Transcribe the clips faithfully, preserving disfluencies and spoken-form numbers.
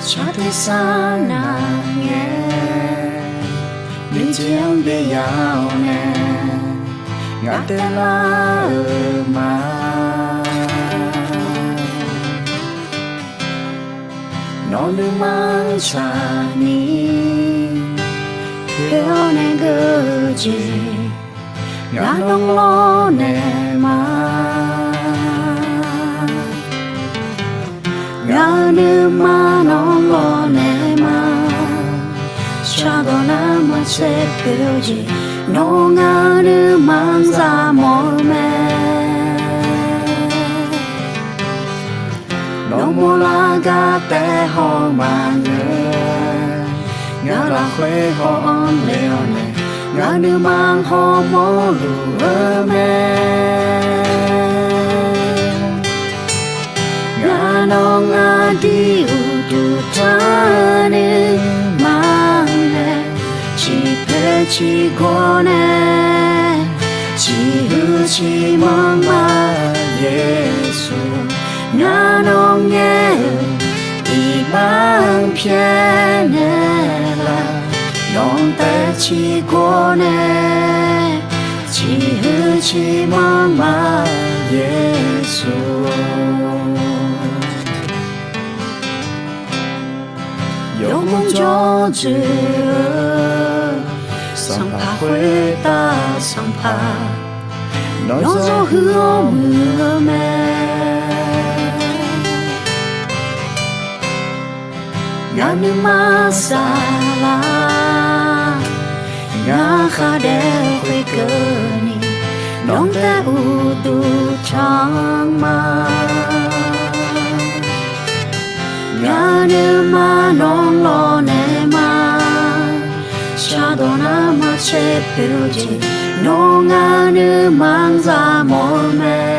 Shar tersar nav ngae, nuijeq-anr byav-awr nae, ngaq taev lar-euq ma. Nawq nuima-anr tsaqni, poeq-awr nae geur-eu jeq, ngaq nawr lawrnaeq ma. Ngaq-euq nuima nawr lawrnaeq ma. Shardawq nar maqtser poeq-eu jeq, nawr ngaq-euq nuima-anr za mawf-eu mae. Nawr mawrlar gar taef haw maqngeur, ngaq lafkhoer haw-anr le-awr nae, ngaq nuima hawmawr luf-eu mae. Ngaq nawr ngaq dir uqduq taq nuima nae, ciqpoeq ciqgawr nae, ciqhuiq ciqmanq ma Yeqsur. Ngaq nawr ngaer-eu iqbax-anr pyaeqnaeq laf, nawq taev ciqgawr nae, ciqhuiq ciqmanq ma Yeqsur. Yawmuiq jawr dzoeq-eu, sanqpaq khoertav sanqpaq, nawr zawr huiq-awr muiq-eu mae. Ngaq nuima saflar, ngaq khar daef khoerkeuvni, nawq taev uqduq taq-anr ma. Ngaq nuima nawr lawrnaeq ma. Shardawq nar maqtser poeq-eu jeq, nawr ngaq nuima-anr za mawf-eu mae.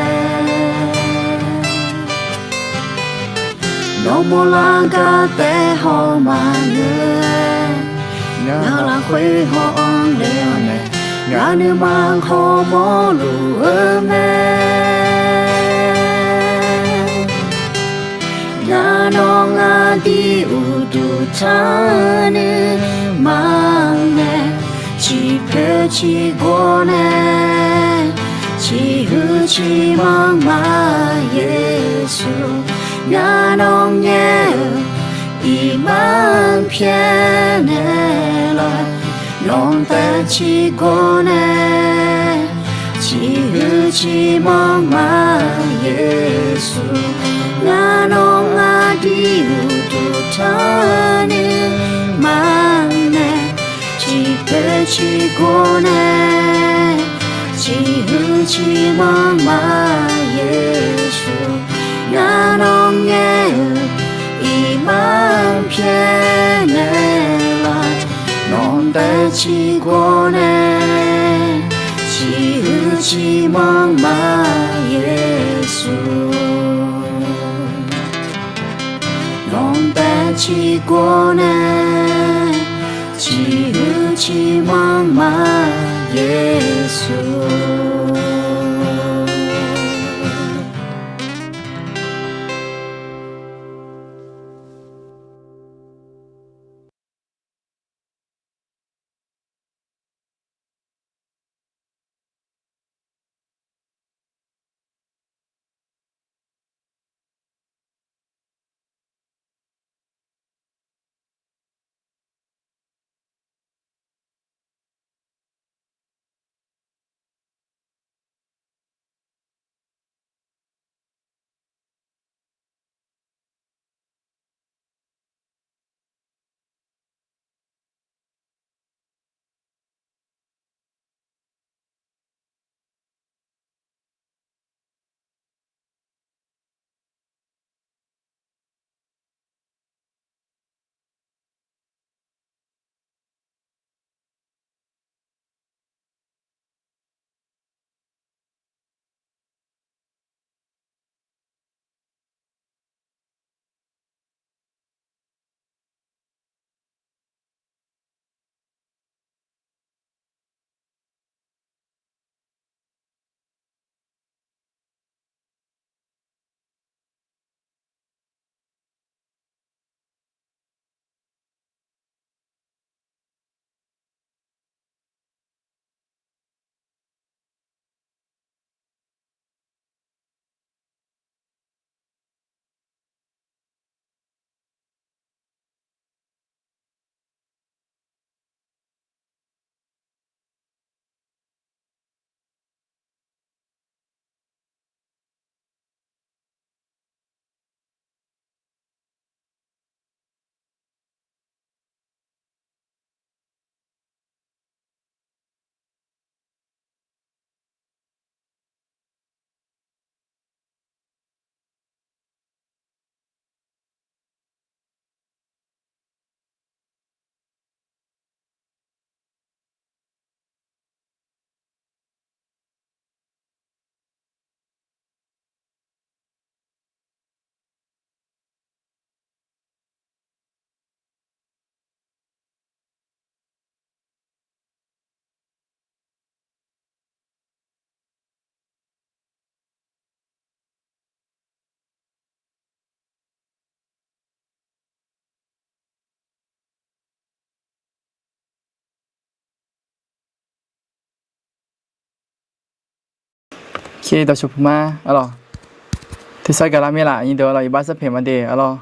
Nawr mawrlar gar taef haw maqngeur, ngaq lafkhoer haw-anr le-awr nae, ngaq nuima hawmawr luf-eu mae. Ngaq nawr ngaq dir uqduq taq nuima nae, ciqpoeq ciqgawr nae, ciqhuiq ciqmanq ma Yeqsur. Ngaq nawr ngaer-eu iqbax-anr pyaeqnaeq laf, nawq taev ciqgawr nae, ciqhuiq ciqmanq ma Yeqsur. Ngaq nawr ngaq dir uqduq taq nuima nae, ciqpoeq ciqgawr nae, ciqhuiq ciqmanq ma Yeqsur. Ngaq nawr ngaer-eu iqbax-anr pyaeqnaeq laf, nawq taev ciqgawr nae, ciqhuiq ciqmanq ma Yeqsur. Nawq taev ciqgawr nae, ciqhuiq ciqmanq ma Yeqsur. Dawqshuq puq ma, aqlawq. Tersar gaqlar mir laf, nyir deuq aqlawq, iqbax sarpeq ma de, aqlawq.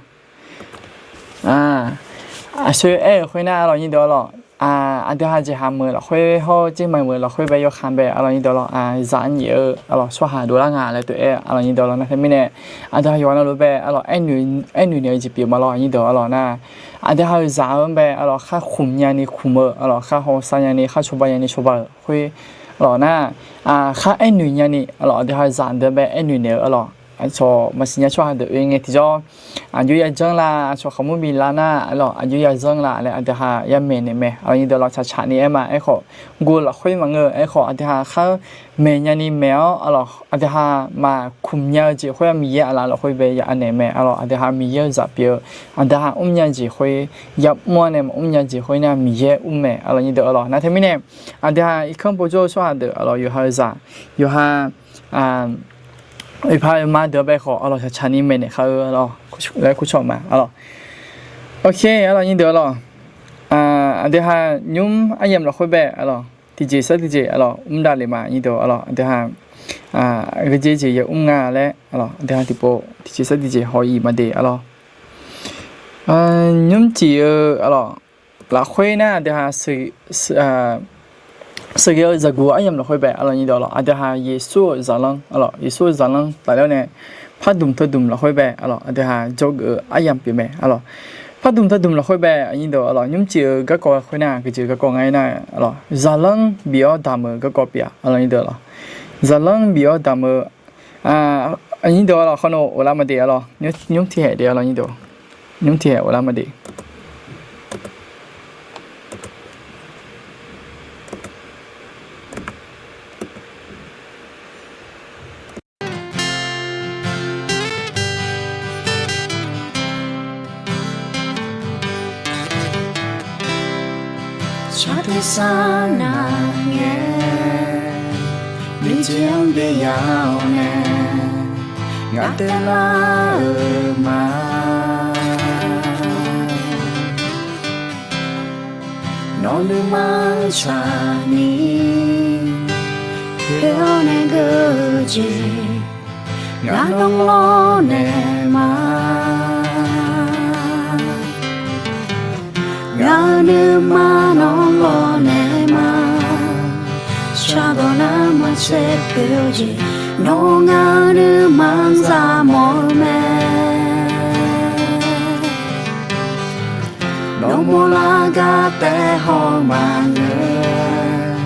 Aqsoer aer-euq khoernar, aqlawq, nyir deuq aqlawq, aqdui ha jeqhaq meuq lafkhoer hawr-eu, tser meuq lafkhoer bae yawkhanq bae, aqlawq, nyir deuq aqlawq, zaq-anr nyaef-eu, aqlawq, tsawrhaq dovlar nga laer tov-aer, aqlawq, nyir deuq aqlawq, nar teumirnae, aqdui ha yawqha navluf bae, aqlawq, aernoeq nyani jeq pyeuf ma lawr, nyir deuq aqlawq, nar, aqdui ha-euq zaq-anr bae, aqlawq, khar khmq nyani khmq-eu, aqlawq, khar hawsav nyani khar cawba nyani cawba-euq khoer, aqlawq, nar, khar aernoeq nyani, aqlawq, aqdui ha zaq deuq bae aernoeq naeq-eu, aqlawq, aqcawq maqsiq nya tsawrhaq deuq oe ngae tiqjawr, aqjox ya janr la, aqcawq khaqmur bi lar nar, aqlawq, aqjox ya zanr la laer aqdui ha ya maeqnaeq mae, aqlawq, nyir deuq aqlawq, tsaqtsaq ni aer ma. Aerkhawf, gov lafkhoer maqngeur-eu, aerkhawf, aqdui ha khar maeq nyani maeq-awr, aqlawq, aqdui ha maqkhmq nya-eu jeq khoer-aq, Miqyaer aqlaf lafkhoer bae ya anaeq mae, aqlawq, aqdui ha Miqyaer-eu zaq pyeuf-eu, aqdui ha mr nya jeq khoer, yamr-anr nae maqmr nya jeq khoer nar Miqyaer mr mae, aqlawq, nyir deuq aqlawq, nar teumirnae, aqdui ha irkanr povjawr-eu tsawrhaq deuq, aqlawq, yawqha-eu zaq, yawqha, oeqpaq oeqma deuq-anr bae khawf, aqlawq, tsaqtsaq ni maeqnaeq khar-eu, aqlawq, laer kurcawq ma, aqlawq. Ok, aqlawq, nyir deuq aqlawq, aqdui ha nymr aryamq lafkhoer bae, aqlawq, tiqjeq sar tiqjeq, aqlawq, mr davlef ma, nyir deuq aqlawq, aqdui ha, gheujeq jeq ya mr nga laer, aqlawq, aqdui ha tiqpov tiqjeq sar tiqjeq haw-iq ma de, aqlawq. Nymr tiq-eu, aqlawq, lafkhoer nar aqdui ha sheuqghae-eu zaqguq aryamq lafkhoer bae, aqlawq, nyir deuq aqlawq, aqdui ha Yeqsur-euq zaqlanr, aqlawq, Yeqsur-euq zaqlanr tafler-awr nae, pardmq teudmq lafkhoer bae, aqlawq, aqdui ha jawrgeuf-eu aryamq pyeuf mae, aqlawq. Pardmq teudmq lafkhoer bae, nyir deuq aqlawq, nymr tiq-eu garkawv khoer nar, geujeq garkawv nga aernar, aqlawq, zaqlanr bif-awr damq-euq garkawv pyeuf-a, aqlawq, nyir deuq aqlawq. Zaqlanr bif-awr damq-eu, nyir deuq aqlawq, khawf nawq ghoflar ma de, aqlawq, nymr tiq haeq de, aqlawq, nyir deuq, nymr tiq haeq ghoflar ma de. Tsaq tersar nar ngae, miqjeq-anr byav-awr nae, ngaq taev lar-euq ma. Nawq nuima-anr tsaqni, poeq-awr nae geur-eu jeq, ngaq nawr lawrnaeq ma. Ngaq-euq nuima nawr lawrnaeq ma. Shardawq nar maqtser poeq-eu jeq, nawr ngaq-euq nuima-anr zaq mawf-eu mae. Nawr mawrlar gar taef haw maqngeur,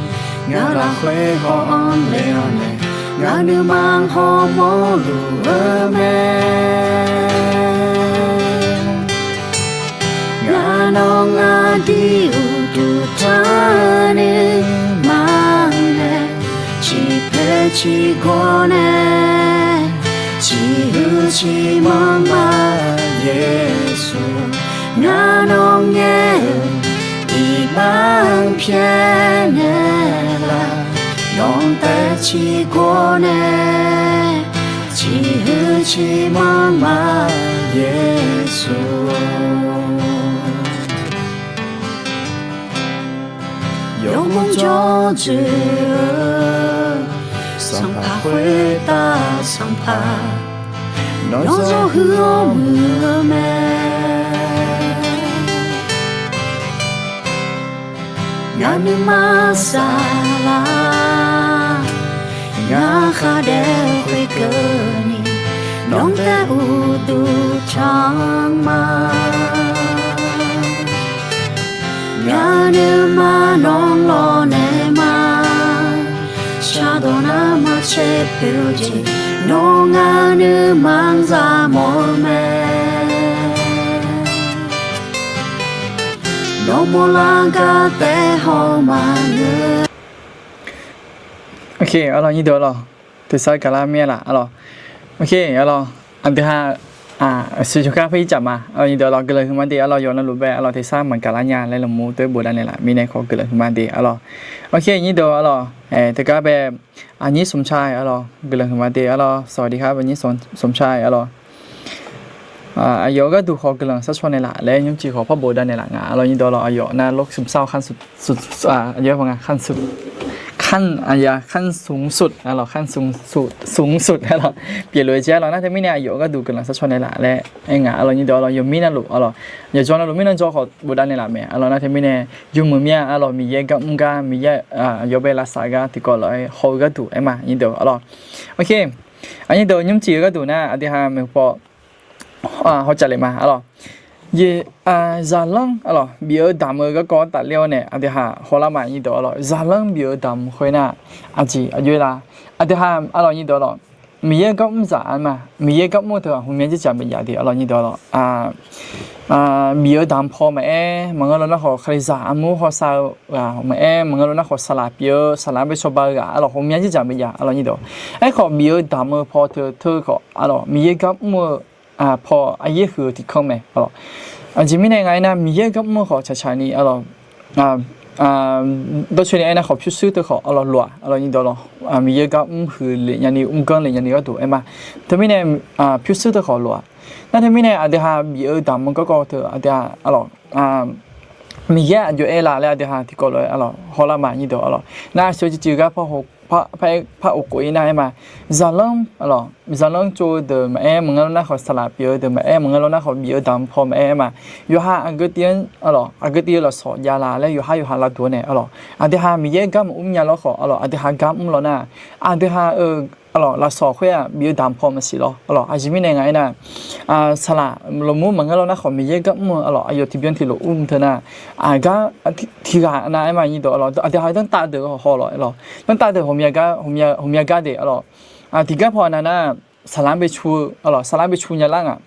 ngaq lafkhoer haw-anr le-awr nae, ngaq nuima hawmawr luf-eu mae. Ngaq nawr ngaq dir uqduq tanr nuima nae, ciqpoeq ciqgawr nae, ciqhuiq ciqmanr ma Yeqsur. Ngaq nawr ngaer-eu iqbax-anr pyaeqnaeq laf, nawq taev ciqgawr nae, ciqhuiq ciqmanr ma Yeqsur. Yawmuiq jawr dzoeq-eu Sanqpaq khoertav Sanqpaq, nawr zawr huiq-awr muiq-eu mae. Ngaq nuima saflar, ngaq khar daef khoerkeuvni, nawq taev uqduq tanq ma. Ngaq nuima nawr lawrnaeq ma. Shardawq nar maqtser poeq-eu jeq, nawr ngaq nuima-anr zaq mawf-eu mae. Nawr mawrlar gar taef haw maqngeur. Ok, aqlawq, nyir deuq aqlawq, tersar gaqlar mir-a laf aqlawq. Ok, aqlawq, aqdui ha, aqsur jawrgar par ircaf ma aqlawq, nyir deuq aqlawq, guiqlanq huiqma de aqlawq, yawf navluf bae aqlawq, tersar maqgaqlar nya laer laeqhmq-eu toer bofdav naeqlaf mirnae khawf guiqlanq huiqma de aqlawq. Ok, nyir deuq aqlawq, teugar bae aqnyir smq ca aqlawq, guiqlanq huiqma de aqlawq, สวัสดีครับ aqnyir smq ca aqlawq. Aqyawf gharduq khawf guiqlanq sharcaw naeqlaf laer nymrcif khawf par bofdav naeqlaf nga aqlawq, nyir deuq aqlawq, aqyawf nav lor smq sar-awr khanq smq, aqyawf nga khanq smq, ขั้นสูงสุด arlawq, ขั้นสูงสุด สูงสุด arlawq, pyeufluf-eu jeq arlawq. Nar teumirnae aqyawf gharduq guiqlanq sharcaw naeqlaf laer aer nga arlawq, nyir deuq arlawq. Yawqmir navluf arlawq, yawqjawr navluf mirnan jawr khawf bofdav naeqlaf mae arlawq. Nar teumirnae yawmuiq mir-a arlawq, Miqyaer gar mr gar, Miqyaer aqyawf bae lavsav gar tiqkawv lof-aer haw-eu gharduq aer ma, nyir deuq arlawq. Ok, aqnyir deuq nymrcif-eu gharduq nar aqdui ha maeqhu paw hawcav lef ma arlawq. Zaqlanr arlawq, bif-eu damq-eu garkawv-anr tafler-awr nae aqdui ha hawlar ma, nyir deuq arlawq. Zaqlanr bif-eu damq khoer nar, aqjeq aqjox-aer la, aqdui ha arlawq, nyir deuq arlawq, Miqyaer gar mr zaq-a ma. Miqyaer gar mr-eu teu-aq, hmqmya jirjaq maeqjaf de arlawq, nyir deuq arlawq. Bif-eu damq paw maqaer, maqngeur lo nar khawf, Kalizaq armur hawsav-eu ghaq maqaer, maqngeur lo nar khawf, saqlaq pyeuf-eu, saqlaq-anr bae cawba-eu ghaq arlawq, hmqmya jirjaq maeqjaf arlawq, nyir deuq. Aerkhawf, bif-eu damq-eu paw teu teu khawf arlawq, Miqyaer gar mr-eu paw aryaer huiq-eu tiq kanr mae arlawq. Aqjeq mirnae nga aernar, Miqyaer gar mr-eu khawf tsaqtsaq ni arlawq, dawrcoeni aernar khawf, pyurshuir teu khawf arlawq lof-aq arlawq, nyir deuq arlawq. Miqyaer gar mr huiq lef nyani, mrganr lef nyani gharduq aer ma. Teumirnae pyurshuir teu khawf lof-aq. Nar teumirnae aqdui ha bif-eu damq-eu garkawv teu aqdui ha arlawq, Miqyaer aqjox-aer la laer aqdui ha tiqkawv lof-aer arlawq hawlar ma, nyir deuq arlawq. Nar aqcawq ciqciq gar par khof khof-ir nar aer ma. Zaqlanr arlawq, zaqlanr tsov-eu deuq maqaer, maqngeur lo nar khawf, saqlaq pyeuf-eu deuq maqaer, maqngeur lo nar khawf, bif-eu damq paw maqaer aer ma. Yawqha aqgeu tiv-anr arlawq, aqgeu tiv-eu lafsawq jav la laer yawqhar yawqha lavduq-awr nae arlawq, aqdui ha Miqyaer gar maqmr nya lawr khawf arlawq, aqdui ha gar mr lawr nar, aqdui ha-euq arlawq lafsawq khoer-aq bif-eu damq paw maqsiq lawr arlawq. Aqjeq mirnae nga aernar, saqlaq lawqmur maqngeur lawr nar khawf, Miqyaer gar mr-eu arlawq, aqyawf tiqbyan tiqlof mr teu nar, aqgar tiqghaq nav aer ma, nyir deuq arlawq. Aqdui ha danrtav deuq haw lawq arlawq, danrtav deuq ghawqmya gar, ghawqmya gar deuq arlawq. Tiqgar paw aqnav nar, saqlaq-anr bae cu-eu arlawq, saqlaq-anr bae cu nya lar nga.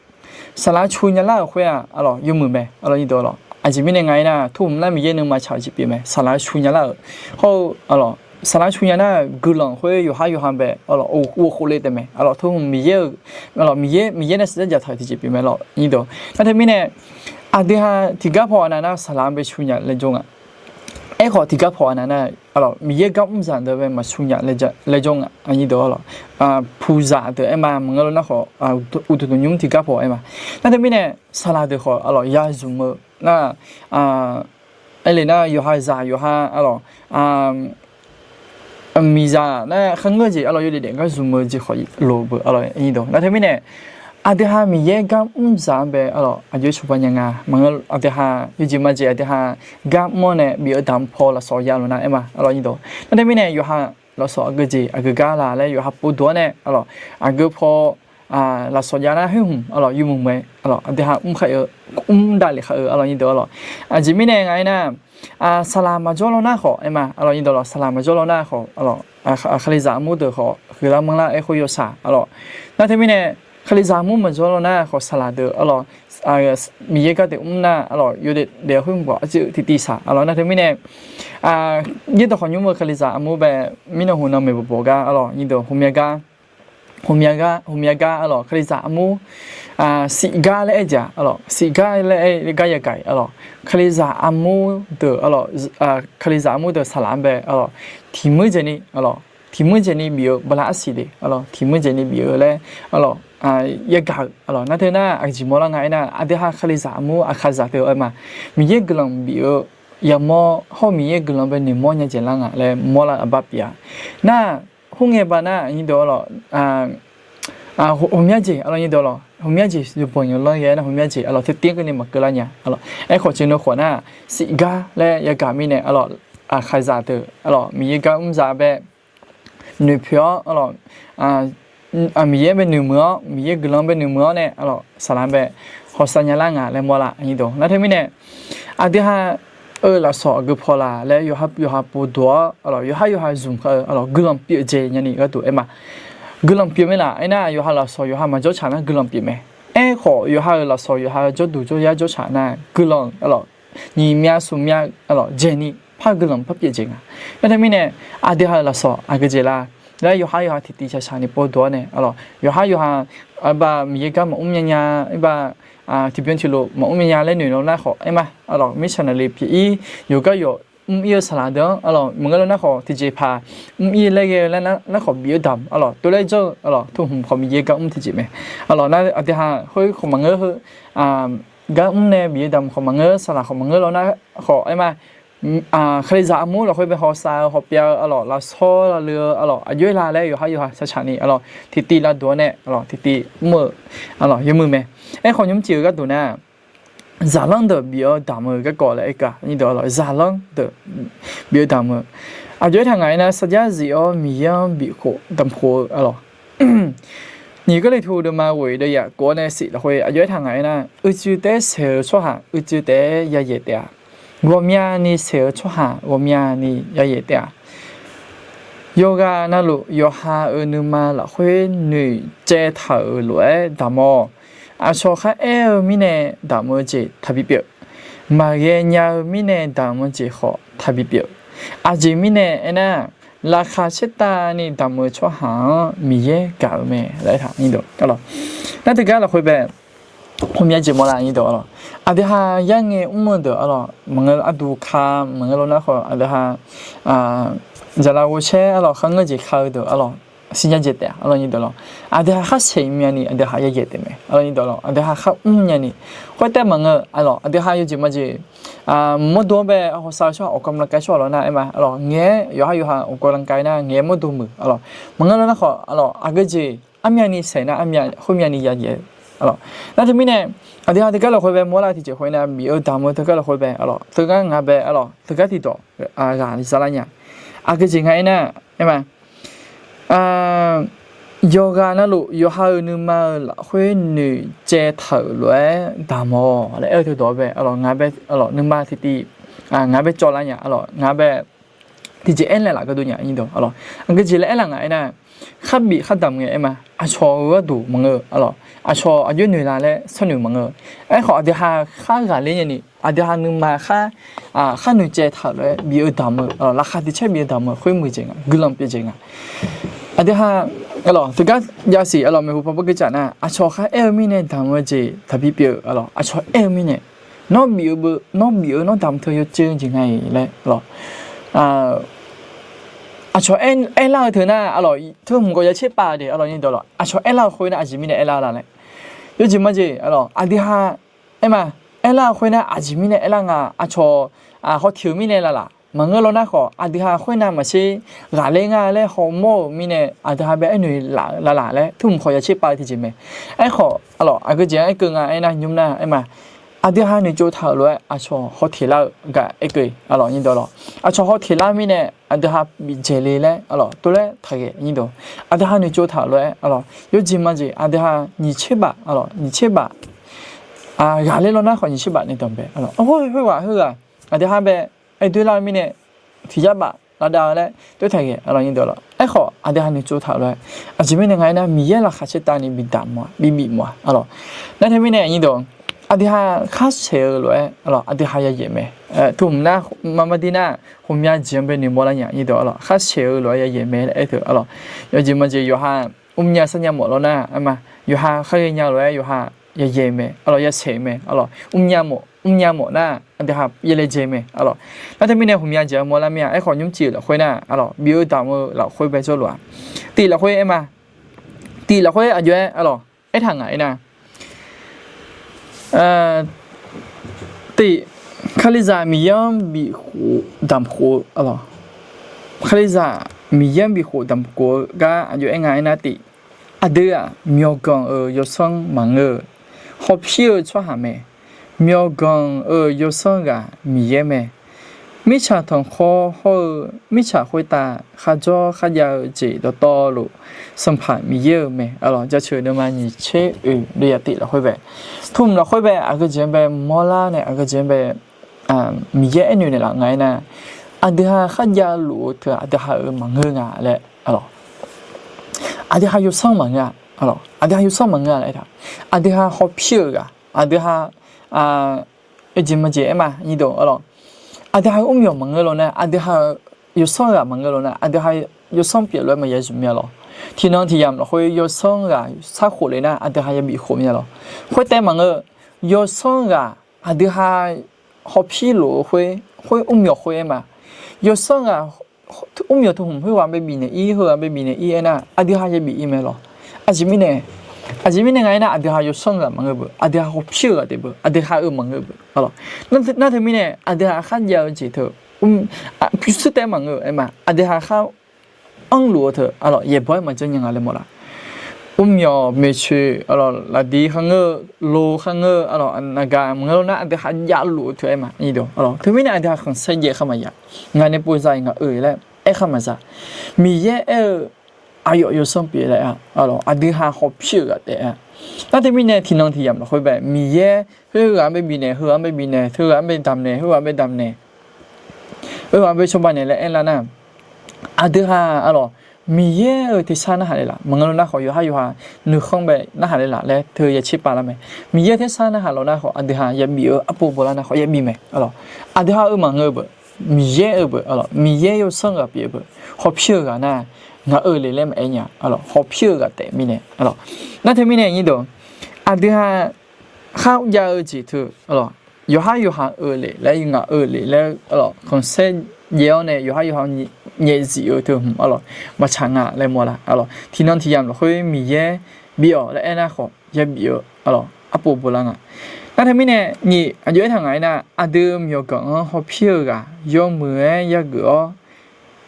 Saqlaq-anr cu nya lar-euq khoer-aq arlawq, yawmuiq mae arlawq, nyir deuq arlawq. Aqjeq mirnae nga aernar, tov hmq nar Miqyaer nuima tsaq-eu jeq pyeuf mae, saqlaq-anr cu nya lar-euq. Hawr-eu arlawq, saqlaq-anr cu nya nar-euq guiqlanq khoer yawqhar yawqha bae arlawq, ghovkhof le taef mae arlawq. Tov hmq Miqyaer-euq arlawq, Miqyaer, Miqyaer nae siqdzarzaq taq-euq tiqjeq pyeuf mae arlawq, nyir deuq. Nar teumirnae aqdui ha tiqgar paw aqnav nar saqlaq-anr bae cu nya laer jawr nga. Aerkhawf tiqgar paw aqnav nar arlawq, Miqyaer gar mr zaq deuq bae maqcu nya laer jawr nga, nyir deuq arlawq. Puqzaq deuq aer ma, maqngeur lo nar khawf, uqduq tanqnymr tiqgar paw aer ma. Nar teumirnae saqlaq deuq khawf arlawq ya zmq-eu nar, aerle nar yawqha zaq yawqha arlawq, miqzaq nar kharngeur jeq arlawq, yawdaef daef gar zmq-eu jeq khawf loq beu arlawq, nyir deuq. Nar teumirnae aqdui ha Miqyaer gar mr zaq-anr bae arlawq, aqjox-aer cawba nya nga. Maqngeur, aqdui ha yawjeq majeq aqdui ha gar mr-awr nae bif-eu damq paw lafsawq ya luf nar aer ma arlawq, nyir deuq. Nar teumirnae yawqha lafsawq aqgeu jeq aqgeu gar la laer yawqha povduq-awr nae arlawq, aqgeu paw lafsawq jav nar khoer hmq arlawq, yawmuiq mae arlawq, aqdui ha mr khav-eu, mr davlef khav-eu arlawq, nyir deuq arlawq. Aqjeq mirnae nga aernar, saqlaq maqjawr lawr nar khawf aer ma arlawq, nyir deuq arlawq, saqlaq maqjawr lawr nar khawf arlawq, Kalizaq armur deuq khawf huiqlar manrlar aer khoer yawshaq arlawq. Nar teumirnae Kalizaq armur maqjawr lawr nar khawf saqlaq deuq arlawq, Miqyaer gar deuq mr nar arlawq, yawdaef daef khoer hmq bawq arcuiv tiqtiv shaq arlawq. Nar teumirnae yaerdawq khawf nymr-eu Kalizaq armur bae mirnan hmq nan maeqbawq bawq gar arlawq, nyir deuq, ghawqmya gar, ghawqmya gar, ghawqmya gar arlawq, Kalizaq armur siq gar laer aer jeq-aq arlawq, siq gar laer aer gar yagaq arlawq, Kalizaq armur deuq arlawq, Kalizaq armur deuq saqlaq-anr bae arlawq, tiq muir jeq ni arlawq, tiq muir jeq ni bif-eu bala arsiq de arlawq, tiq muir jeq ni bif-eu laer arlawq, yagaq-euq arlawq. Nar teu nar aqjeq mawrlar nga aernar, aqdui ha Kalizaq armur aqkaqzaq teu aer ma. Miqyaer guiqlanq bif-eu yamawr hawr-eu Miqyaer guiqlanq bae noeqmawr nya jeq lar nga laer mawrlar-eu aqbar pyeuf-a. Nar, khoerngae baqnar nyir deuq arlawq, ghawqmya jeq arlawq, nyir deuq arlawq, ghawqmya jeq yawbanq yawlanr ghae nar ghawqmya jeq arlawq, teu tir keuvni maqkeuv lar nya arlawq. Aerkhawf teunar khawf nar, siq gar laer yagaq mirnae arlawq, aqkaqzaq deuq arlawq, Miqyaer gar mr zaq bae noeqpoeq-awr arlawq, Miqyaer bae noeqmuiq-awr, Miqyaer guiqlanq bae noeqmuiq-awr nae arlawq, saqlaq bae hawsav nya lar nga laer mawrlar nyir deuq. Nar teumirnae aqdui ha-euq lafsawq aqgeu paw la laer yawqha yawqha povduq-awr arlawq, yawqha yawqha zmq kar-eu arlawq, guiqlanq pyeuf jeq nyani gharduq aer ma. Guiqlanq pyeuf mae laf aernar, yawqha lafsawq yawqha maqjawr tsaq nar guiqlanq pyeuf mae. Aerkhawf yawqha-euq lafsawq yawqha jawrduq jawryar jawr tsaq nar guiqlanq arlawq, nyiq myav smq myav arlawq, jeq ni par guiqlanq par pyeuf jeq nga. Nar teumirnae aqdui ha-euq lafsawq aqgeu jeq la laer yawqha yawqha tiqtiv shaq shaq ni povduq-awr nae arlawq, yawqha yawqha arbar Miqyaer gar maqmr nya nya, arbar tiqbyan tiqlof maqmr nya nya laer noeq lawr nar khawf aer ma arlawq, missionary pyeuf-ir, yawqgar yawq mr-ir-eu saqlaq deuq-anr arlawq, maqngeur lawr nar khawf tiqjeqpaq mr-ir laer ghae-eu laer nar khawf bif-eu damq arlawq, tov laer jawr-eu arlawq, tov hmq khawf Miqyaer gar mr tiqjeq mae arlawq. Nar aqdui ha khoer khawf maqngeur heu, gar mr nae bif-eu damq khawf maqngeur, saqlaq khawf maqngeur lawr nar khawf aer ma, Kalizaq armur lafkhoer bae hawsav-eu hawpyav-eu arlawq, lafsawr lavleu-eu arlawq, aqjox-aer la laer yawqhar yawqha shaqshaq ni arlawq, tiqtiv lavduq-awr nae arlawq, tiqtiv mr-eu arlawq, yawmuiq mae. Aerkhawf, nymrcif-eu gharduq nar, zaqlanr deuq bif-awr damq-eu garkawv laer aer-eu, zaqlanr deuq bif-eu damq-eu, aqjox-aer taq ngaq-aer nar, sarjax zif-awr Miqyaer-anr bifkhof damqkhof-eu arlawq. Nyiq Gawrliqtu deuvma ghoeq deuvyaq kof-awr nae shif lafkhoer aqjox-aer taq ngaq-aer nar, uicuiv taef-aer saeq-eu tsawrhaq uicuiv taef-aer yayaeq taef-a. Ghawqmyani saeq-eu tsawrhaq ghawqmyani yayaeq taef-a. Yawqghaq navluf yawqha-euq nuima lafkhoer noeqtsaev taq-euq lof-aer damq-awq. Aqcawq kharaer-eu mirnae damq-eu jeq taqbi pyeuf. Maqghae nya-eu mirnae damq-eu jeq khawf taqbi pyeuf. Aqjeq mirnae aernar, laqkhaq caertavni damq-eu tsawrhaq-anr Miqyaer gaq-euq mae laer aertaq. Nar teugar lafkhoer bae ghawqmya jeq mawrlar. Aqdui ha yarngae mr-eu deuq arlawq, maqngeur arduq ka maqngeur lawr nar khawf, aqdui ha zaqlaq ghovshaer arlawq, kharngeur jeq ka-eu deuq arlawq, siqnya jeq taef arlawq, aqdui ha khar saeq myani aqdui ha yayaeq taef mae arlawq, aqdui ha khar mr myani. Khoertav maqngeur arlawq, aqdui ha yawjeq majeq mawrdo-anr bae hawsav-eu tsawrhaq ออกกำลังกาย tsawrhaq lawr nar aer ma arlawq, ngaeq-aer yawqhar yawqha ออกกำลังกาย nar ngaeq-aer mawrdo muiq arlawq, maqngeur lawr nar khawf arlawq, aqgeujeq armyani saeq nar armya khoermyani yayaeq-eu arlawq. Nar teumirnae aqdui ha teugar lafkhoer bae mawrlar tiqjeq khoer nar, bif-eu damq-eu teugar lafkhoer bae arlawq, teugar nga bae arlawq, teugar tiqdawq ghaq zalar nya. Aqgeujeq nga aernar aer ma, yawqghaq navluf yawqha-euq nuima-euq lafkhoer noeqtsaev taq-euq lof-aer damq-awq laer aer-eu teudawq bae arlawq, nga bae arlawq, nuima tiqtiv nga bae cawvlar nya arlawq, nga bae tiqjeq aernaeq laf gardov nya arlawq. Aqgeujeq laer aerlar nga aernar, kharbif khardamq ngae aer ma, aqcawq-euq gharduq maqngeur arlawq, aqcawq aqjox noeq la laer sharnoeq maqngeur. Aerkhawf aqdui ha khar ghaqler nyani, aqdui ha nuima khar khar noeqtsaev taq-euq lof-aer bif-eu damq-eu, laqkhaq tiqcaer bif-eu damq-eu khoer muiq jeq nga, guiqlanq pyeuf jeq nga. Aqdui ha arlawq, teugar yasiq arlawq, maeqhu paw bargeuv caf nar, aqcawq kharaer-eu mirnae damq-eu jeq taqbi pyeuf arlawq, aqcawq aer-eu mirnae, nawr bif-eu beu, nawr bif-eu nawr damq teu yawceuv jeq nga-iq laer arlawq, aqcawq aerlar-eu teu nar arlawq, teu hmq gawq yacaer pav de arlawq, aqcawq aerlar-eu khoer nar aqjeq mirnae aerlar la laer, yawjeq majeq arlawq, aqdui ha aer ma, aerlar-eu khoer nar aqjeq mirnae aerlar nga, aqcawq hawteq-eu mirnae lalaq maqngeur lawr nar khawf, aqdui ha khoernav maqtser ghaqler nga laer hawmawr-euq mirnae aqdui ha bae aernoeq laf-eu lalaq laer teu hmq gawq yacaer pav-eu tiqjeq mae. Aerkhawf arlawq, aqgeujeq-anr aerkeuv nga aernar nymr nar aer ma, aqdui ha noeqtsov taq-euq lof-aer aqcawq hawteq lar-eu gaq aerkeuv arlawq, aqcawq hawteq lar mirnae aqdui ha bifdzaeq le laer arlawq, tov laer taqghae nyir dawq, aqdui ha noeqtsov taq-euq lof-aer arlawq, yawjeq majeq aqdui ha nyiq tser baf arlawq, nyiq tser baf ghaqler lawr nar khawf nyiq tser baf nae danqbae arlawq, khoerghaq khoerghaq aqdui ha bae aer doer lar-eu mirnae tiq yar baf lavdav-eu laer tov taqghae arlawq, nyir dawq arlawq. Aerkhawf aqdui ha noeqtsov taq-euq lof-aer, aqjeq mirnae nga aernar Miqyaer laqkhaq caertavni bidamq mawf-a, bibif mawf-a arlawq. Nar teumirnae nyir dawq, aqdui ha khar saeq-eu lof-aer arlawq, aqdui ha yayaeq mae. Teu hmq nar maqmaqdir nar, ghawqmya jeq-anr bae noeqmawr lar nya nyir dawq arlawq, khar saeq-eu lof-aer yayaeq mae laer aer teu arlawq. Yawjeq majeq yawqha mrnya sarnya mawf lawr nar aer ma, yawqha khar ghaenya lof-aer yawqha yayaeq mae arlawq, yasaeq mae arlawq, mrnya mawf mrnya mawf nar aqdui ha yalaejae mae arlawq. Nar teumirnae ghawqmya jeq-anr mawr lar mir-a. Aerkhawf nymrcif lafkhoer nar arlawq, bif-eu damq-eu lafkhoer bae jawrluf-aq, tif lafkhoer aer ma, tif lafkhoer aqjox-aer arlawq aertaq ngaq aernar, tif, Kalizaq Miqyaer-anr bifkhof damqkhof-eu arlawq, Kalizaq Miqyaer-anr bifkhof damqkhof-eu gar aqjox-aer nga aernar tif, aqdui-aq myawqganq-euq yawsanr maqngeur-eu, hawpir-eu tsawrhaq mae. Myawqganq-euq yawsanr ghaq Miqyaer mae. Mirtsaq tanqkhawr hawr-eu mirtsaq khoertav kharjawr kharjav-eu jeq dawqtawvluf Sanqpaq Miqyaer-euq mae. Arlawq, jaceuq deuvma nyiq tser oeq deuvyaq tif lafkhoer bae, teu hmq lafkhoer bae aqgeujeq-anr bae mawrlar nae aqgeujeq-anr bae Miqyaer aernoeq naeqlaf nga aernar, aqdui ha kharjav luf-eu teu aqdui ha-euq maqngeur nga laer arlawq, aqdui ha yawsanr maqngeur-a, aqdui ha yawsanr maqngeur-a laer aertaq, aqdui ha hawpir-euq ghaq, aqdui ha yawjeq majeq aer ma nyir dawq arlawq, aqdui ha-euq mrmyawq maqngeur lawr nar, aqdui ha-euq yawsanr ghaq maqngeur lawr nar, aqdui ha yawsanr pyeuf lof-aer maqya zmq mir-a lawq. Tiqnan tiqyamq lafkhoer yawsanr ghaq sarkhof le nar aqdui ha yabif khof mir-a lawq. Khoertav maqngeur, yawsanr ghaq aqdui ha hawpir lof-eu khoer, khoer mrmyawq khoer aer ma. Yawsanr ghaq mrmyawq teu hmq khoerghaq bae bifnaeq ir, heughaq bae bifnaeq ir aernar aqdui ha yabif ir mae lawq. Aqjeq mirnae, aqjeq mirnae nga aernar aqdui ha yawsanr ghaq maqngeur beu, aqdui ha hawpir-euq ghaq taef beu, aqdui ha-euq maqngeur beu arlawq. Nar teumirnae aqdui ha kharjav-eu jeq teu pyurshuir taef-aer maqngeur-eu aer ma. Aqdui ha khar anrluf-eu teu, aqlawq, yaeqbawq-aer maqjanr nya nga laer mawf laf. Mrmyawq maeqtsoeq, aqlawq, laqdiq kharngeur-eu, lo kharngeur-eu, aqlawq, naqgaq maqngeur lar nar aqdui ha javluf-eu teu aer ma. Aqlawq, teumirnae aqdui ha khanqsaer jaev khar maqya. Ngaq nae pov za-iq ngaq oe laer aer khar maqza. Miqyaer aer-eu aqyawf yawsanr pyeuf laer-a, aqlawq, aqdui ha hawpir-euq ghaq taef-a. Nar teumirnae tiqnan tiqyamq lafkhoer bae Miqyaer khoerghaq-anr bae bifnaeq, heughaq-anr bae bifnaeq, teughaq-anr bae damqnaeq, heughaq-anr bae damqnaeq, heughaq-anr bae cawba naeq laer aerlar nar, aqdui ha, aqlawq, Miqyaer-euq tersar narhaq le laf. Maqngeur lar nar khawf yawqhar yawqha nuikhanr bae narhaq le laf laer teu ya tserpav lar mae. Miqyaer tersar narhaq law nar khawf aqdui ha yabif-eu arpov bawlar nar khawf yabif mae, aqlawq. Aqdui ha-eu maqngeur-eu beuq, Miqyaer-euq beuq, aqlawq, Miqyaer yawsanr ghaq pyeuf-eu beuq, hawpir-euq ghaq nar, ngaq oe le laer maqaer nya, aqlawq, hawpir-euq ghaq taef mirnae, aqlawq. Nar teumirnae nyir deuq, aqdui ha khar jav-eu jeq teu, aqlawq, yawqhar yawqha oe le laer, ngaq oe le laer, aqlawq, khanqsaer jaev-awr nae yawqhar yawqha nyaefzif-eu teu hmq, aqlawq, maqtsaq nga laer mawf laf, aqlawq. Tiqnan tiqyamq lafkhoer Miqyaer bif-awq laer aernar khawf yabif-eu, aqlawq, arpov bawlar nga. Nar teumirnae nyiq aqjox aertaq ngaq-aer nar, aqdui myawqganq-anr hawpir-eu ghaq yawmuiq-aer yageuf-awr,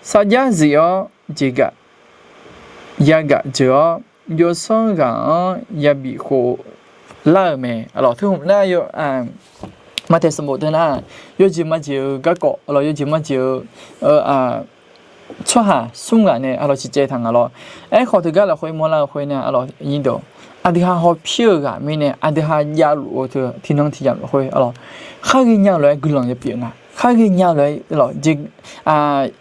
sarjax zif-awr jeqgaf yagaf jeuq-awr, yawsanr ghaq-anr yabif khof lar-euq mae. Aqlawq, teu hmq nar, maqtaeq sanqbof teu nar, yawjeq majeq-eu garkawv, aqlawq, yawjeq majeq-eu tsawrhaq smr ghaq nae, aqlawq, ciqcaev taq ngaq lawr. Aerkhawf teugar lafkhoer mawrlar-eu khoer nar, aqlawq, nyir deuq, aqdui ha hawpir-euq ghaq mirnae aqdui ha javluf-eu teu tiqnan tiqyamq lafkhoer, aqlawq, khar ghaenya lof-aer guiqlanq yapyeuf nga. Khar ghaenya lof-aer, aqlawq,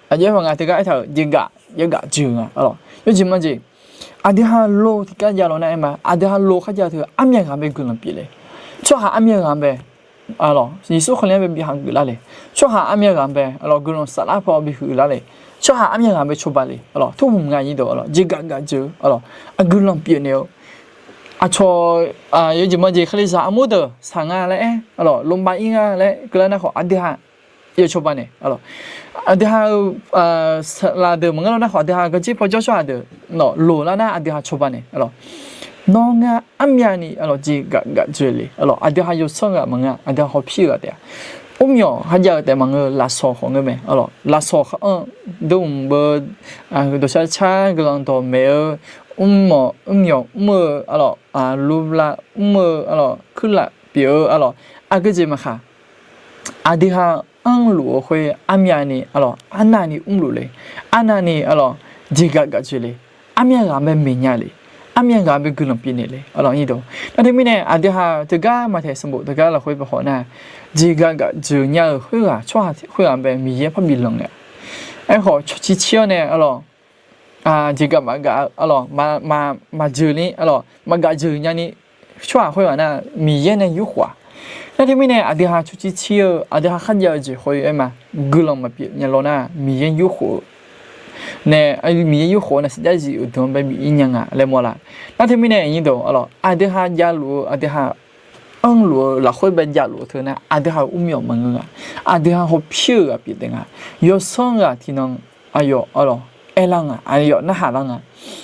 aqjox-aer ma nga teugar aertaq-euq jeqgaf yagaf jeuq nga, aqlawq, yawjeq majeq. Aqdui ha lo tiqgar jav law nar aer ma, aqdui ha lo kharjav teu armyav ghaq-anr bae guiqlanq pyeuf le. Tsawrhaq armyav ghaq-anr bae, aqlawq, Yeqsur Kali-anr bae bi hageuf lar le. Tsawrhaq armyav ghaq-anr bae, aqlawq, guiqlanq saflar paw bi huiq lar le. Tsawrhaq armyav ghaq-anr bae cawba le, aqlawq, teu hmq nga nyir deuq, aqlawq, jeqgaf gaf jeuq, aqlawq, aqguiqlanq pyeuf naeq-eu, aqcawq, yawjeq majeq kalizaq armur deuq saq nga laer aer, aqlawq, lombav ir nga laer keuvlar nar khawf aqdui ha yawcawba naeq, aqlawq, aqdui ha-eu saqlaq deuq maqngeur law nar khawf aqdui ha gawrjir pawjawr tsawrhaq deuq nawq loq lar nar aqdui ha cawba naeq, aqlawq, nawr ngar armyavni, aqlawq, jeqgaf gaf jeuq le, aqlawq, aqdui ha yawsanr ghaq maqngeur, aqdui ha hawpir-eu ghaq taef-a. Mrmyawq kharjav-eu taef maqngeur, lafsawq khawf ngeur mae, aqlawq, lafsawq khar-anr dawrmq beu, dawqshar car guiqlanq dawqmaeq-eu, mrmawq mrmyawq mr-eu, aqlawq, luvlav mr-eu, aqlawq, kuirlaf pyeuf-eu, aqlawq, aqgeu jeq maqkhaq. Aqdui ha anrluf-eu khoer armyavni, aqlawq, arnavni mrluf le. Arnavni, aqlawq, jeqgaf gaf jeuq le. Armyav ghaq-anr bae maeqnya le. Armyav ghaq-anr bae guiqlanq pyeuf naeq le, aqlawq, nyir deuq. Nar teumirnae aqdui ha teugar maqtaeq sanqbof teugar lafkhoer bae khawf nar, jeqgaf gaf jeuq nya-euq khoerghaq tsawrhaq khoerghaq-anr bae Miqyaer parbi lanq naeq-a. Aerkhawf cawqcir cir-awr nae, aqlawq, jeqgaf maqgaf, aqlawq, maqjeuq ni, aqlawq, maqgaf jeuq nyani tsawrhaq khoerghaq nar Miqyaer nae yurkhof-a. Nar teumirnae aqdui ha cawqcir cir-eu, aqdui ha kharjav-eu jeq khoer aer ma, guiqlanq maqpyeuf nya law nar Miqyaer yurkhof-eu nae, Miqyaer yurkhof-eu nae saqjax zif uqduq-anr bae bif ir nya nga laer mawr laf. Nar teumirnae nyir deuq, aqlawq, aqdui ha javluf-eu, aqdui ha anrluf-eu lafkhoer bae javluf-eu teu nar aqdui ha-euq mrmyawq maqngeur nga. Aqdui ha hawpir-eu ghaq pyeuf taef nga. Yawsanr ghaq tiqnan aqyawf, aqlawq, aerlar nga, aqyawf narhaq lar nga.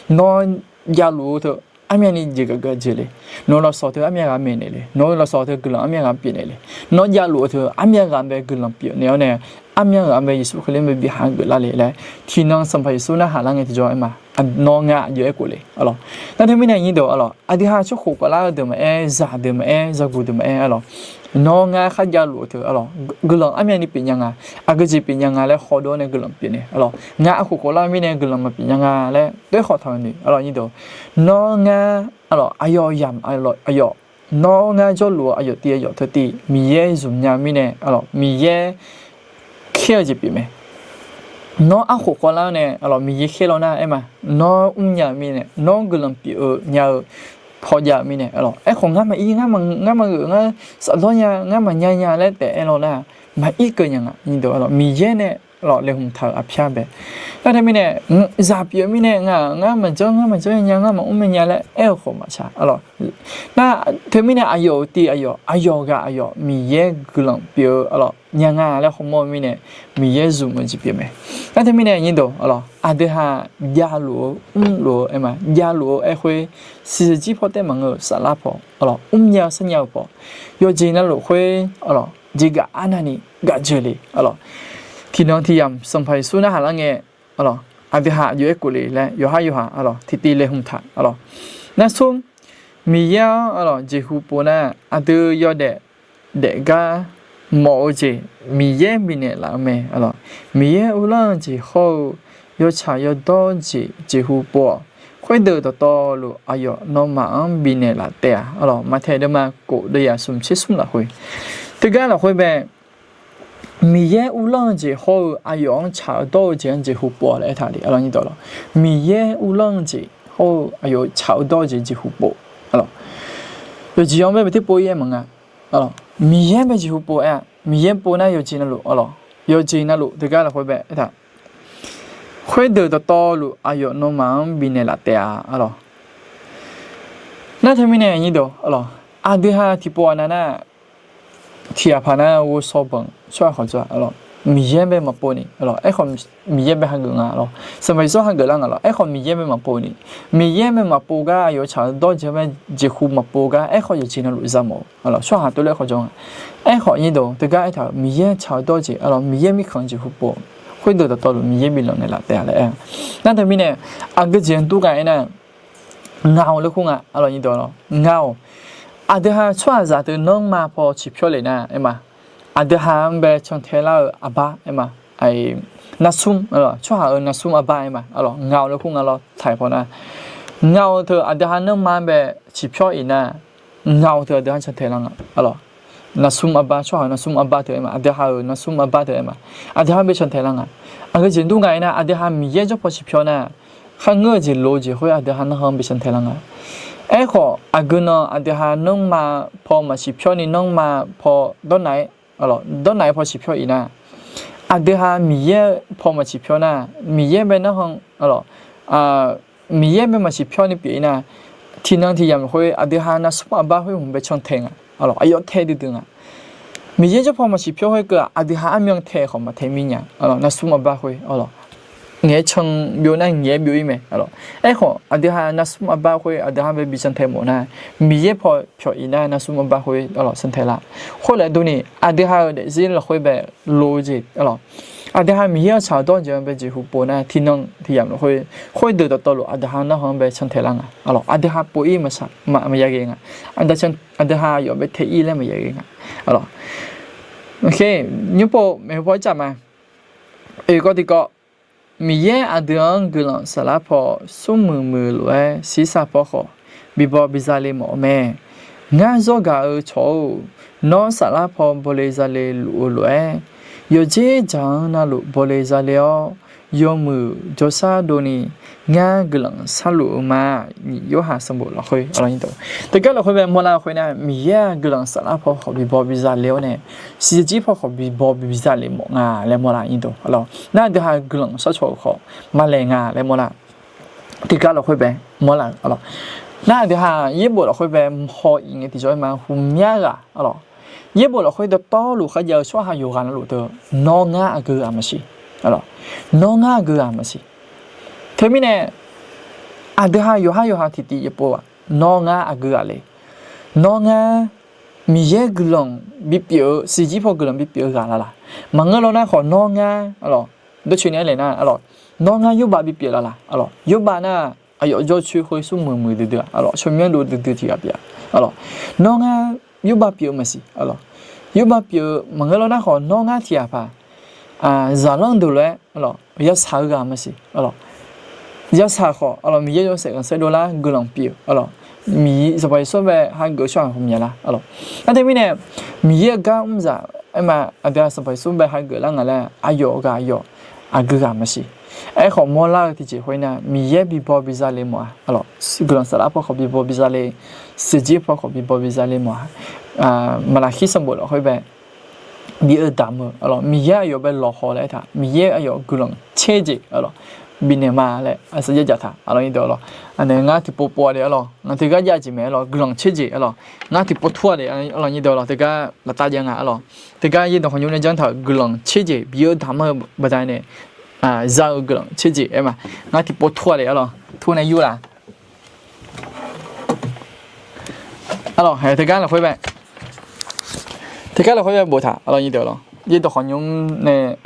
Nawr javluf-eu teu armyavni jeqgaf gaf jeuq le. Nawq-eu lafsawq teu armyav ghaq maeqnaeq le. Nawq-eu lafsawq teu guiqlanq armyav ghaq pyeufnaeq le. Nawr javluf-eu teu armyav ghaq-anr bae guiqlanq pyeufnaeq-awr nae armyav ghaq-anr bae Yeqsur Kali-anr bae bi hageuf lar le laer tiqnan Sanqpaq Yeqsur narhaq lar ngae tiqjawr aer ma. Nawr ngar aqjox aerkhof le, aqlawq. Nar teumirnae nyir deuq, aqlawq, aqdui ha tsawrkhof paflar-eu deuq maqaer, zaq deuq maqaer, zaqguq deuq maqaer, aqlawq, nawr ngar kharjav luf-eu teu, aqlawq, guiqlanq armyavni pyeuf nya nga. Aqgeu jeq pyeuf nya nga laer khawdov-awr nae guiqlanq pyeuf naeq, aqlawq, ngar aqkhof khoflar-eu mirnae guiqlanq maqpyeuf nya nga laer doer khawf taq-eu noeq, aqlawq, nyir deuq. Nawr ngar, aqlawq, aqyawf yamq, aqyawf, nawr ngar jawrluf-eu aqyawf tiv aqyawf teu tiv Miqyaer zmq nya-eu mirnae, aqlawq, Miqyaer khaer-eu jeq pyeuf mae. Nawr aqkhof khawflar-awr nae, aqlawq, Miqyaer khaer law nar aer ma. Nawr mrnya-eu mirnae, nawr guiqlanq pyeuf-eu nya-eu paw jav-eu mirnae, aqlawq, aerkhawf ngar maqir, ngar maqgeuf, ngar safdawr nya, ngar maqnya nya laer taef aer law nar, maqir keuv nya nga, nyir deuq, aqlawq, Miqyaer nae, aqlawq, laeqhmq taq-euq aqpyar bae. Nar teumirnae zaq pyeuf-eu mirnae ngaq, ngar maqjanr, ngar maqjanr nya, ngar maqmr mae nya laer aer-eu khawf maqtsaq, aqlawq. Nar teumirnae aqyawf-euq tiv aqyawf, aqyawf ghaq aqyawf Miqyaer guiqlanq pyeuf-eu, aqlawq, nya nga laer hawmawr-eu mirnae Miqyaer zmq-eu jeq pyeuf mae. Nar teumirnae nyir deuq, aqlawq, aqdui ha javluf-eu mrluf-eu aer ma, javluf-eu aer khoer siqsaq jir paw taef maqngeur-eu saflar paw, aqlawq, mrnya-eu sarnya-eu paw, yawqjeq navluf khoer, aqlawq, jeqgaf arnavni gaf jeuq le, aqlawq. tiqnan tiqyamq Sanqpaq Yeqsur narhaq lar ngae, aqlawq, aqdui ha aqjox-aer kofle laer yawqhar yawqha, aqlawq, tiqtiv laeqhmq taq, aqlawq. Narsunr, Miqyaer-anr, aqlawq, jeqhu pov nar, aqdui yawdaef daefgar mawf-eu jeq Miqyaer bifnaeq laf-eu mae, aqlawq. Miqyaer uvlanr-eu jeq hawr-eu yawtsaq yawdawr jeq jeqhu pov-awq. Khoerdeuq dawqtawvluf aqyawf nawmaf-anr bifnaeq laf taef-a, aqlawq. Maqtaeq deuvma kof deuv yaf smq tser smr lafkhoer, teugar lafkhoer bae, Miqyaer uvlanr-eu jeq hawr-eu aqyawf-anr tsaq-eu dawr-eu jeq-anr jeqhu pov laer aertaq le, aqlawq, nyiq dawq lawq. Miqyaer uvlanr-eu jeq hawr-eu aqyawf tsaq-eu dawr-eu jeq jeqhu pov, aqlawq. Yawqjeq-anr bae baetir pov-ir-aer maqnga, aqlawq. Miqyaer bae jeqhu pov aer-a. Miqyaer pov nar yawqjeq navluf, aqlawq, yawqjeq navluf teugar lafkhoer bae aertaq, khoerdeuq dawqtawvluf aqyawf nawmaf-anr bifnaeq laf taef-a, aqlawq. Nar teumirnae nyiq dawq, aqlawq, aqdui ha tiqpov aqnav nar, tiq aqpaq nar ghovshaw banq tsawrhaq khawf jawr-a, aqlawq. Miqyaer bae maqpov ni, aqlawq, aerkhawf Miqyaer bae hageuf nga, aqlawq. Sanqpaq Yeqsur hageuf lar nga, aqlawq, aerkhawf Miqyaer bae maqpov ni. Miqyaer bae maqpov gar aqyawf tsaq-eu dawr jeq-anr bae jeqhu maqpov gar aerkhawf yawqjeq navluf za mawf-eu, aqlawq, tsawrhaq tov laer khawf jawr nga. Aerkhawf nyiq dawq teugar aertaq-euq Miqyaer tsaq-eu dawr jeq, aqlawq, Miqyaer mirkhanq jeqhu pov, khoerdeuq dawqtawvluf Miqyaer biflanq naeqlaf taef-a laer aer-a. Nar teumirnae, aqgeu jeq anr dur gaq aernar, ngaq-awq laer kur nga, aqlawq, nyiq dawq lawq, ngaq-awq. Aqdui ha tsawrhaqzaq teu nanrma paw ciqpyawr lef nar aer ma, aqdui ha-anr bae cantae lar-eu aqbar aer ma, aqyawf, narsmr, aqlawq, tsawrhaq-euq narsmr arbar aer ma, aqlawq, ngaq-awq laer kur nga lawr, taq-iq paw nar, ngaq-awq teu aqdui ha nanrma-anr bae ciqpyawr iq nar, ngaq-awq teu aqdui ha-anr cantae lar nga, aqlawq. Narsmr arbar, tsawrhaq-euq narsmr arbar teu aer ma, aqdui ha-euq narsmr arbar teu aer ma, aqdui ha-anr bae cantae lar nga. Aqgeu jeq dur gaq aernar, aqdui ha Miqyaer jawr paw ciqpyawr nar, kharngeur-eu jeq loq-eu jeq khoer aqdui ha narhaq-anr bae cantae lar nga. Aerkhawf aqgeu nan aqdui ha nanrma paw maq ciqpyawr ni nanrma paw dawrnav-aer, aqlawq, dawrnav-aer paw ciqpyawr iq nar, aqdui ha Miqyaer paw maq ciqpyawr nar, Miqyaer bae narhaq, aqlawq, Miqyaer bae maq ciqpyawr ni pyeuf-ir nar, tiqnan tiqyamq khoer aqdui ha narsmr arbar khoer hmq bae cantae nga, aqlawq, aqyawf tae duidui nga. Miqyaer jawr paw maq ciqpyawr khoerkeuv-aq, aqdui ha armyan tae khawf maqtae mir nya, aqlawq, narsmr arbar khoer, aqlawq, ngaeq-aer can byov nar ngaeq-aer byov-ir mae, aqlawq. Aerkhawf aqdui ha narsmr arbar khoer aqdui ha bae bi cantae mawf nar, Miqyaer paw pyawq iq nar narsmr arbar khoer, aqlawq, cantae lar. Khoerlof-aer durni, aqdui ha-euq daefzir lafkhoer bae loq-eu jeq, aqlawq, aqdui ha Miqyaer-anr tsaq-eu dawr jeq-anr bae jeqhu pov nar, tiqnan tiqyamq lafkhoer, khoerdeuq dawqtawvluf aqdui ha narhaq-anr bae cantae lar nga, aqlawq, aqdui ha pov-ir maqya ghae nga. Aqdui ha aqyawf bae tae-ir laer maqya ghae nga, aqlawq. Nymr pov maeqhu paw-aer caf ma. Oeq kawv tiqkawv, Miqyaer aqdui-anr guiqlanq saflar paw smrmuiq muiq lof-aer shiqshaq paw khawf bibaw biza le mawf-eu mae. Ngar zawr gaq-eu cawq-or, nawr saflar paw bawle zale luf-eu lof-aer, yawqjeq dzaq-anr navluf bawle zale-awr, yawmuiq jawrshar dovni ngar guiqlanq sharluf-eu ma. Nyiq Yorhaq sanqbof lafkhoer, teugar lafkhoer bae mawrlar-eu khoernar, Miqyaer-aq guiqlanq saflar paw khawf bibaw biza le-awr nae, shiqjir paw khawf bibaw biza le mawf nga laer mawrlar. Nar aqdui ha guiqlanq sharcaw-euq khawf maqlaeq nga laer mawrlar. Teugar lafkhoer bae mawrlar-euq, nar aqdui ha yaerbof lafkhoer bae haw-iq ngae tiqjawr-aer ma, hmqmya ghaq, aqlawq, yaerbof lafkhoer dawqtawvluf kharjav-eu tsawrhaq yawqghaq navluf teu, nawr ngar aqgeu ghaq maqsiq, nawr ngar aqgeu ghaq maqsiq. Teumirnae aqdui ha yawqhar yawqha tiqtiv yaepov-aq, nawr ngar aqgeu ghaq le. Nawr ngar Miqyaer guiqlanq bipyeuf-eu, shiqjir paw guiqlanq bipyeuf-eu ghaq laf laq? Maqngeur law nar khawf nawr ngar, aqlawq, dawrcoeni-aer laeq nar, aqlawq, nawr ngar yurbav bipyeuf laf laq? Aqlawq, yurbav nar aqyawf jawrcoer khoer smrmuiq muiq duidui-aq, aqlawq, tsawrmyanr dov duidui tiq ghaq pyeuf-a, aqlawq, nawr ngar yurbav pyeuf-eu maqsiq, aqlawq, yurbav pyeuf-eu maqngeur law nar khawf nawr ngar tiq ghaq paq zaqlanr deuq lof-aer, aqlawq, yashaq-eu ghaq maqsiq, aqlawq, yashaq khawf, aqlawq, Miqyaer yawshaef khanqsaer dovlar guiqlanq pyeuf, aqlawq, Miqyaer Sanqpaq Yeqsur bae hageuf-eu tsawrhaq khawf myav lar, aqlawq. Nar teumirnae Miqyaer-eu gar mr zaq-aer ma, aqdui ha Sanqpaq Yeqsur bae hageuf lar ngaq laer aqyawf ghaq aqyawf aqgeu ghaq maqsiq. Aerkhawf mawrlar-eu tiqjeq khoernar, Miqyaer bibaw biza le mawf-a, aqlawq, guiqlanq saflar paw khawf bibaw biza le, shiqjir paw khawf bibaw biza le mawf-a. Maqlaqkhir sanqbof lafkhoer bae bi-eu damq-eu, aqlawq, Miqyaer aqyawf bae lawqhaw laer aertaq, Miqyaer aqyawf guiqlanq tser jeq, aqlawq, bifnaeq ma laer aqsaqjav jataq, aqlawq, ngar tiqpov pov-a de, aqlawq, ngaq teugar jav jeq mae, aqlawq, guiqlanq tser jeq, aqlawq, ngar tiqpov tur-a de, aqlawq, nyiq deuq, aqlawq, teugar laftav jav nga, aqlawq, teugar yaerdawq khanqnymr nae janr taq-euq guiqlanq tser jeq bi-eu damq-eu baqdanae za-eu guiqlanq tser jeq aer ma. Ngar tiqpov tur-a de, aqlawq, tur nae yur laq. Aqlawq, teugar lafkhoer bae, teugar lafkhoer bae boftaq, aqlawq, nyiq deuq, aqlawq, yaerdawq khanqnymr nae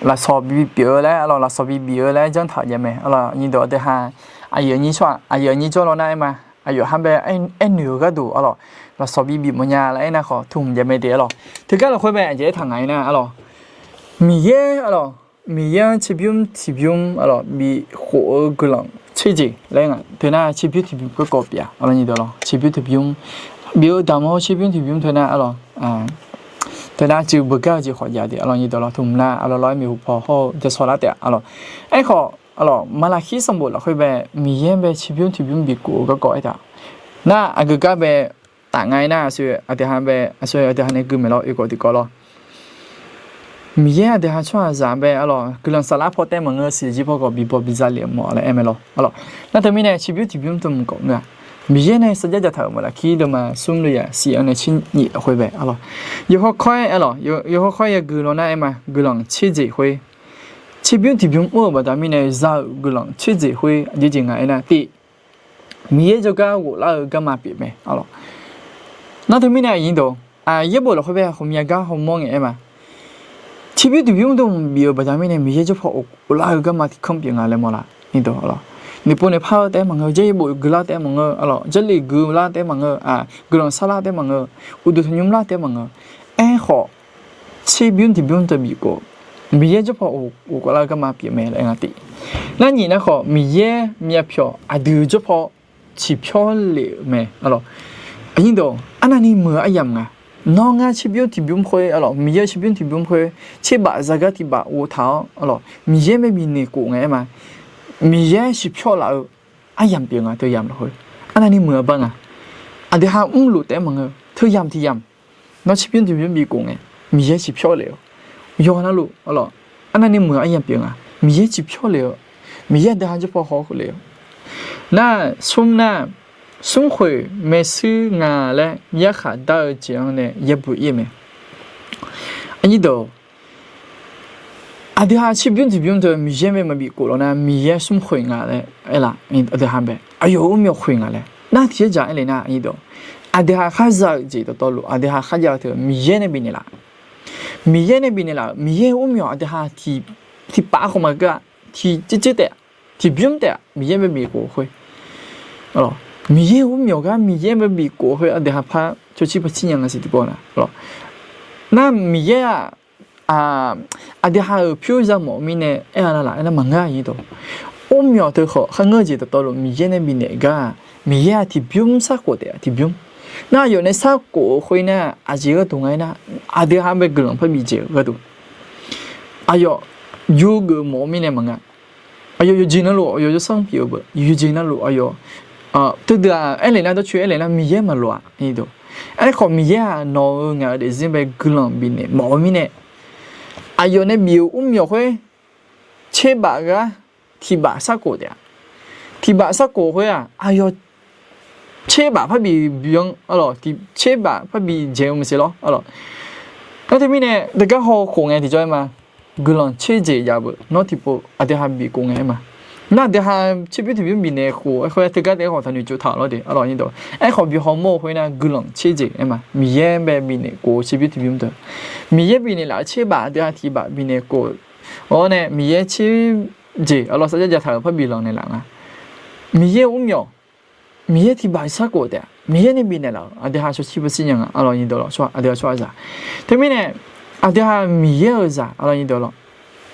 lafsawq bipyeuf-eu laer arlawq, lafsawq bibif-eu laer janr taq-euq jav mae arlawq. Nyiq deuq aqdui ha, aqyuif aqnyir tsawrhaq, aqyuif aqnyir jawrlaw nar aer ma, aqyawf ha bae aer, aernoeq-eu gharduq arlawq, lafsawq bibif mawfnya laer aernar khawf, tmq jav mae de arlawq. Teugar lafkhoer bae aqjeq aertaq ngaq-aer nar arlawq, Miqyaer arlawq, Miqyaer-anr tserbymr tiqbymr arlawq bikhof-eu guiqlanq tserjeq laer nga. Teunar tserbymr tiqbymr garkawv pyeuf-a arlawq, nyiq deuq lawq, tserbymr tiqbymr bif-eu damq-awr tserbymr tiqbymr teunar arlawq, teunar cuiv beugar-eu jeq khawf jav de arlawq, nyiq deuq lawq, tmq nar arlawq lawr-aer maeqhu paw hawr-eu jashawr lar taef-a arlawq. Aerkhawf arlawq, Maqlaqkir sanqbof lafkhoer bae Miqyaer bae tserbymr tiqbymr bikhof-eu garkawv aertaq nar, aqgeu gar bae taf nga-aer nar, aqsur aqdui ha bae, aqsur aqdui ha nae gui maeq lawr, oekhawf tiqkawv lawr. Miqyaer aqdui ha tsawrhaqzaq bae arlawq, guiqlanq saflar paw taev maqngeur, siqjir paw khawf bibaw biza lef-eu mawf laer aer mae lawr arlawq. Nar teumirnae tserbymr tiqbymr tmq khawf ngeur-a. Miqyaer nae sarjax jataq-euq Maqlaqkir deuvma smr deuvya shif-anr nae tser nyif lafkhoer bae arlawq, yawkawr kawr-aer arlawq, yawkawr kawr-aer yagui law nar aer ma, guiqlanq tserjeq khoer, tserbymr tiqbymr mr-euq baqda mirnae za-euq guiqlanq tserjeq khoer aqjeq jeq nga aer nar tiv Miqyaer jawrgar ghoflar-eu garma pyeuf mae arlawq. Nar teumirnae aqnyir deuq, yaerbof lafkhoer bae ghawqmya gar hawmawr ngae aer ma, tserbymr tiqbymr dmq bif-eu baqda mirnae Miqyaer jawrpaw ghoflar-eu garma tiqkanr pyeuf nga laer mawrlar. Nyiq deuq arlawq, noeqpov noeqpar-eu taef-aer maqngeur, jarlif bof guilar taef-aer maqngeur arlawq, jarlif guilar taef-aer maqngeur, guiqlanq sarlar taef-aer maqngeur, uqduq tanqnymr lar taef-aer maqngeur, aerkhawf tserbymr tiqbymr teu bifkhof Miqyaer jawrpaw ghoflar-eu garma pyeuf mae laer aer nga tiv. Nar nyif nar khawf Miqyaer myavpyawq aqdui jawrpaw ciqpyawr lef-euq mae arlawq. Aqnyir deuq, arnavni muiq-eu aryamq nga. Nawr ngar tserbymr tiqbymr khoer arlawq, Miqyaer tserbymr tiqbymr khoer tserbaf zagar tiqbaf ghoftaq-awr arlawq, Miqyaer mae bifnaeq khof ngae aer ma, Miqyaer ciqpyawr laf-eu aryamq pyeuf nga, teuyamq lafkhoer. Arnavni muiq-eu bar nga. Aqdui ha mrluf taef-aer maqngeur, teuyamq tiqyamq. Nawr tserbymr tiqbymr bikhof ngae, Miqyaer ciqpyawr lef-eu yawqha navluf arlawq, arnavni muiq-eu aryamq pyeuf nga. Miqyaer ciqpyawr lef-eu, Miqyaer aqdui ha jawrpaw hawkhof lef-eu nar, smr nar, smrkhoeq maershuir nga laer yarkhaq dar-eu jeq-anr nae yaerbof ir-eu mae. Aqnyir deuq, aqdui ha tserbymr tiqbymr teu Miqyaer mae maqbif khof lawq nar, Miqyaer smrkhoeq nga laer aerlaf, aqdui ha bae aqyawf-euq mrmyawq khoeq nga laer nar tiqjeq dzaq aer le nar, aqdui ha kharza-euq jeq dawqtawvluf aqdui ha kharjav-eu teu Miqyaer nae bifnaeq laf, Miqyaer nae bifnaeq laf-euq Miqyaer-euq mrmyawq aqdui ha tiqpaf khawf maqgeur-a, tiqcir cir taef, tiqbymr taef-aq Miqyaer mae bif khof khoer Miqyaer-euq mrmyawq gar Miqyaer mae bif khof khoer aqdui ha par cawcir paw cir nya nga siq tiqpov na. Nar Miqyaer-aq, aqdui ha-euq pyur za mawf-eu mirnae aer-a lar laf aer nar maqngeur-a aqnyir deuq. Mrmyawq teu khawf kharngeur jeq dawqtawvluf Miqyaer nae bifnaeq gar-aq, Miqyaer-aq tiqbymr sarkhof taef-a tiqbymr. Nar aqyawf nae sarkhof-eu khoer nar aqjeq gharduq nga aer nar, aqdui ha bae guiqlanq par bijaeq-eu gharduq. Aqyawf yurgeuf mawf-eu mirnae maqngeur. Aqyawf yawqjeq navluf aqyawf yawsanr pyeuf-eu beu, yawqjeq navluf aqyawf teudeuq-aq aer le nar dawrcoeni aer le nar Miqyaer maqloq-a. Aerkhawf Miqyaer-aq nawq-euq ngaq-euq daefzir bae guiqlanq bifnaeq mawf-eu mirnae, aqyawf nae bif-euq mrmyawq khoer tserbaf gar tiqbaf sarkhof taef-a. Tiqbaf sarkhof khoer-aq aqyawf tserbaf parbi byan arlawq, tserbaf parbi jaeq-eu maqsiq lawr arlawq. Nar teumirnae teugar hawkhof ngae tiqjawr aer ma, guiqlanq tserjeq jav-eu beu nawr tiqpov aqdui ha bif khof ngae aer ma. Nar aqdui ha tserbymr tiqbymr bifnaeq khof aer khoer-aer teugar taef-aer khawf taqnoeq tsov taq-awq lawr de arlawq aqnyir deuq. Aerkhawf bi hawmawr-eu khoer nar guiqlanq tserjeq aer ma. Miqyaer bae bifnaeq khof-eu tserbymr tiqbymr teu, Miqyaer bifnaeq laf-euq tserbaf aqdui ha tiqbaf bifnaeq khof-awr nae Miqyaer tserjeq arlawq sarjax jataq-euq parbi lanq naeqlaf nga. Miqyaer-euq mrmyawq, Miqyaer tiqbaf sarkhof taef-a. Miqyaer nae bifnaeq laf-euq aqdui ha shawrcir paw shir nya nga arlawq aqnyir deuq lawq, aqdui ha tsawrhaqzaq. Teumirnae aqdui ha Miqyaer-euq zaq arlawq aqnyir deuq lawq,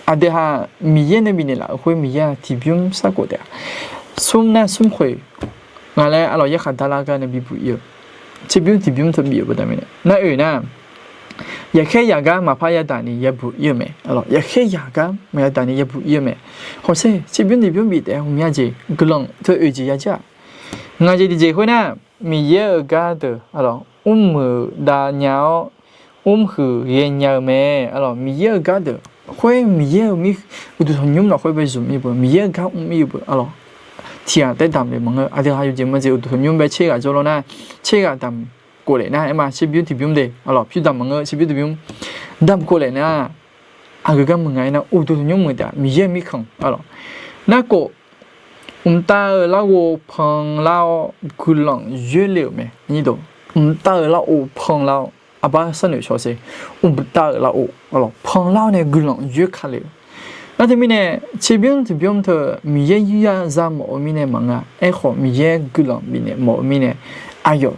aqdui ha Miqyaer nae bifnaeq laf-euq khoer Miqyaer-aq tiqbymr sarkhof taef-a. Smr nar smrkhoeq nga laer arlawq yarkhaq darlar gar nae bibuq ir-eu, tserbymr tiqbymr teu bif-eu baqda mirnae nar oe nar, yaqkhaer yaq gar maqpar yadaq ni yabuq ir-eu mae. Yaqkhaer yaq gar maqyadaq ni yabuq ir-eu mae. Hawsher tserbymr tiqbymr bif taef-aer ghawqmya jeq guiqlanq teu oeq jeq yadzeur-aq, ngaq jeq tiqjeq khoer nar, Miqyaer-euq gardeuq arlawq mrmuiq dav nya-awr, mrhuiq ghaenya-eu mae. Arlawq Miqyaer-euq gardeuq khoer Miqyaer-euq mir, uqduq tanqnymr lafkhoer bae zmq ir-eu beu, Miqyaer-euq gar mr ir-eu beu arlawq. Tiq ghaq taef damq le maqngeur, aqdui ha yawjeq maqjeq uqduq tanqnymr bae tser ghaq jawr lawr nar, tser ghaq damq khof le nar aer ma, tserbymr tiqbymr de arlawq pyur damq maqngeur, tserbymr tiqbymr damq khof le nar, aqgeu gar muiq nga aer nar, uqduq tanqnymr muiq taef-a, Miqyaer-euq mirkhanq arlawq. Narkhof mqtav-euq larghov panlar-awr guiqlanq yoerle-euq mae. Mqtav-euq larghov panlar-awr arbar sharnoeq shaw sher. Mqtav-euq lafov, arlawq, panlar-awr nae guiqlanq yoer ka le-eu. Nar teumirnae, tserbymr tiqbymr teu Miqyaer yuiya za mawf-eu mirnae maqngeur-a. Aerkhawf, Miqyaer guiqlanq bifnaeq mawf-eu mirnae, aqyawf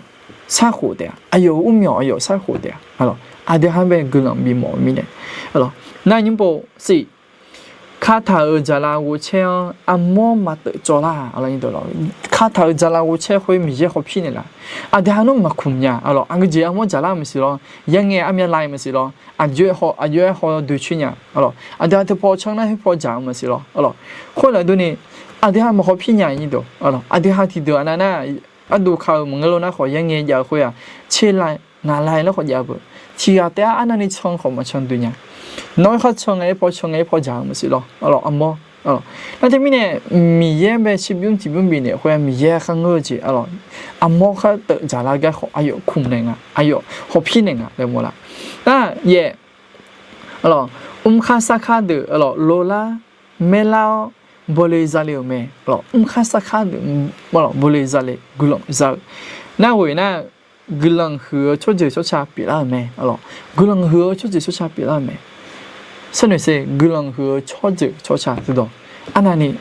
sarkhof taef-a. Aqyawf-euq urmyawq aqyawf sarkhof taef-a. Arlawq, aqdui ha bae guiqlanq bif mawf-eu mirnae, arlawq, nar nymr pov siq, kataq-euq dzaqlav ghovcaer-anr armawr maqteuf cawv lar-a. Kataq-euq dzaqlav ghovcaer khoer Miqyaer hawpir naeqlaf. Aqdui ha nawr maqkmq nya, arlawq, aqgeujeq armawr dzaqlar-eu maqsiq lawr, yaer ngae armyav lav-eu maqsiq lawr, aqjox-aer haw doecoer nya, arlawq, aqdui ha teupaw canr nar khoerpaw dzaq-eu maqsiq lawr, arlawq, khoerlaf durni, aqdui ha maqhawpir nya, arlawq, aqdui ha tiqdeuq aqnav nar, arduq ka-eu maqngeur lo nar khawf, yaer ngae jav-eu khoer-aq, tser lai ngaq lai lar khawf jav-eu beu. Tiqghaq taef-aer arnavni can khawf maqcan duq nya. Nawr-aer khar can ngae aerpaw can ngae aerpaw dzaq-eu maqsiq lawr, arlawq, armawr. Nar teumirnae, Miqyaer bae tserbymr tiqbymr bifnaeq khoer-aq, Miqyaer kharngeur-eu jeq, arlawq, armawr kharteuf dzaqlar gar khawf aqyawf kmq naeq nga, aqyawf hawpir naeq nga laer mawrlar. Nar yaef, arlawq, mrkhar sarkar deuq, arlawq, lolar maerlar-awr bawle zale-euq mae, arlawq, mrkhar sarkar deuq, arlawq, bawle zale guiqlanq za-eu. Nar ghoeq nar, guiqlanq huiq-eu tsawrjeuq tsawrca pyeuflar-euq mae, arlawq, guiqlanq huiq-eu tsawrjeuq tsawrca pyeuflar-euq mae. Sharnoeq sher, guiqlanq huiq-eu tsawrjeuq tsawrca teudawq, arnavni,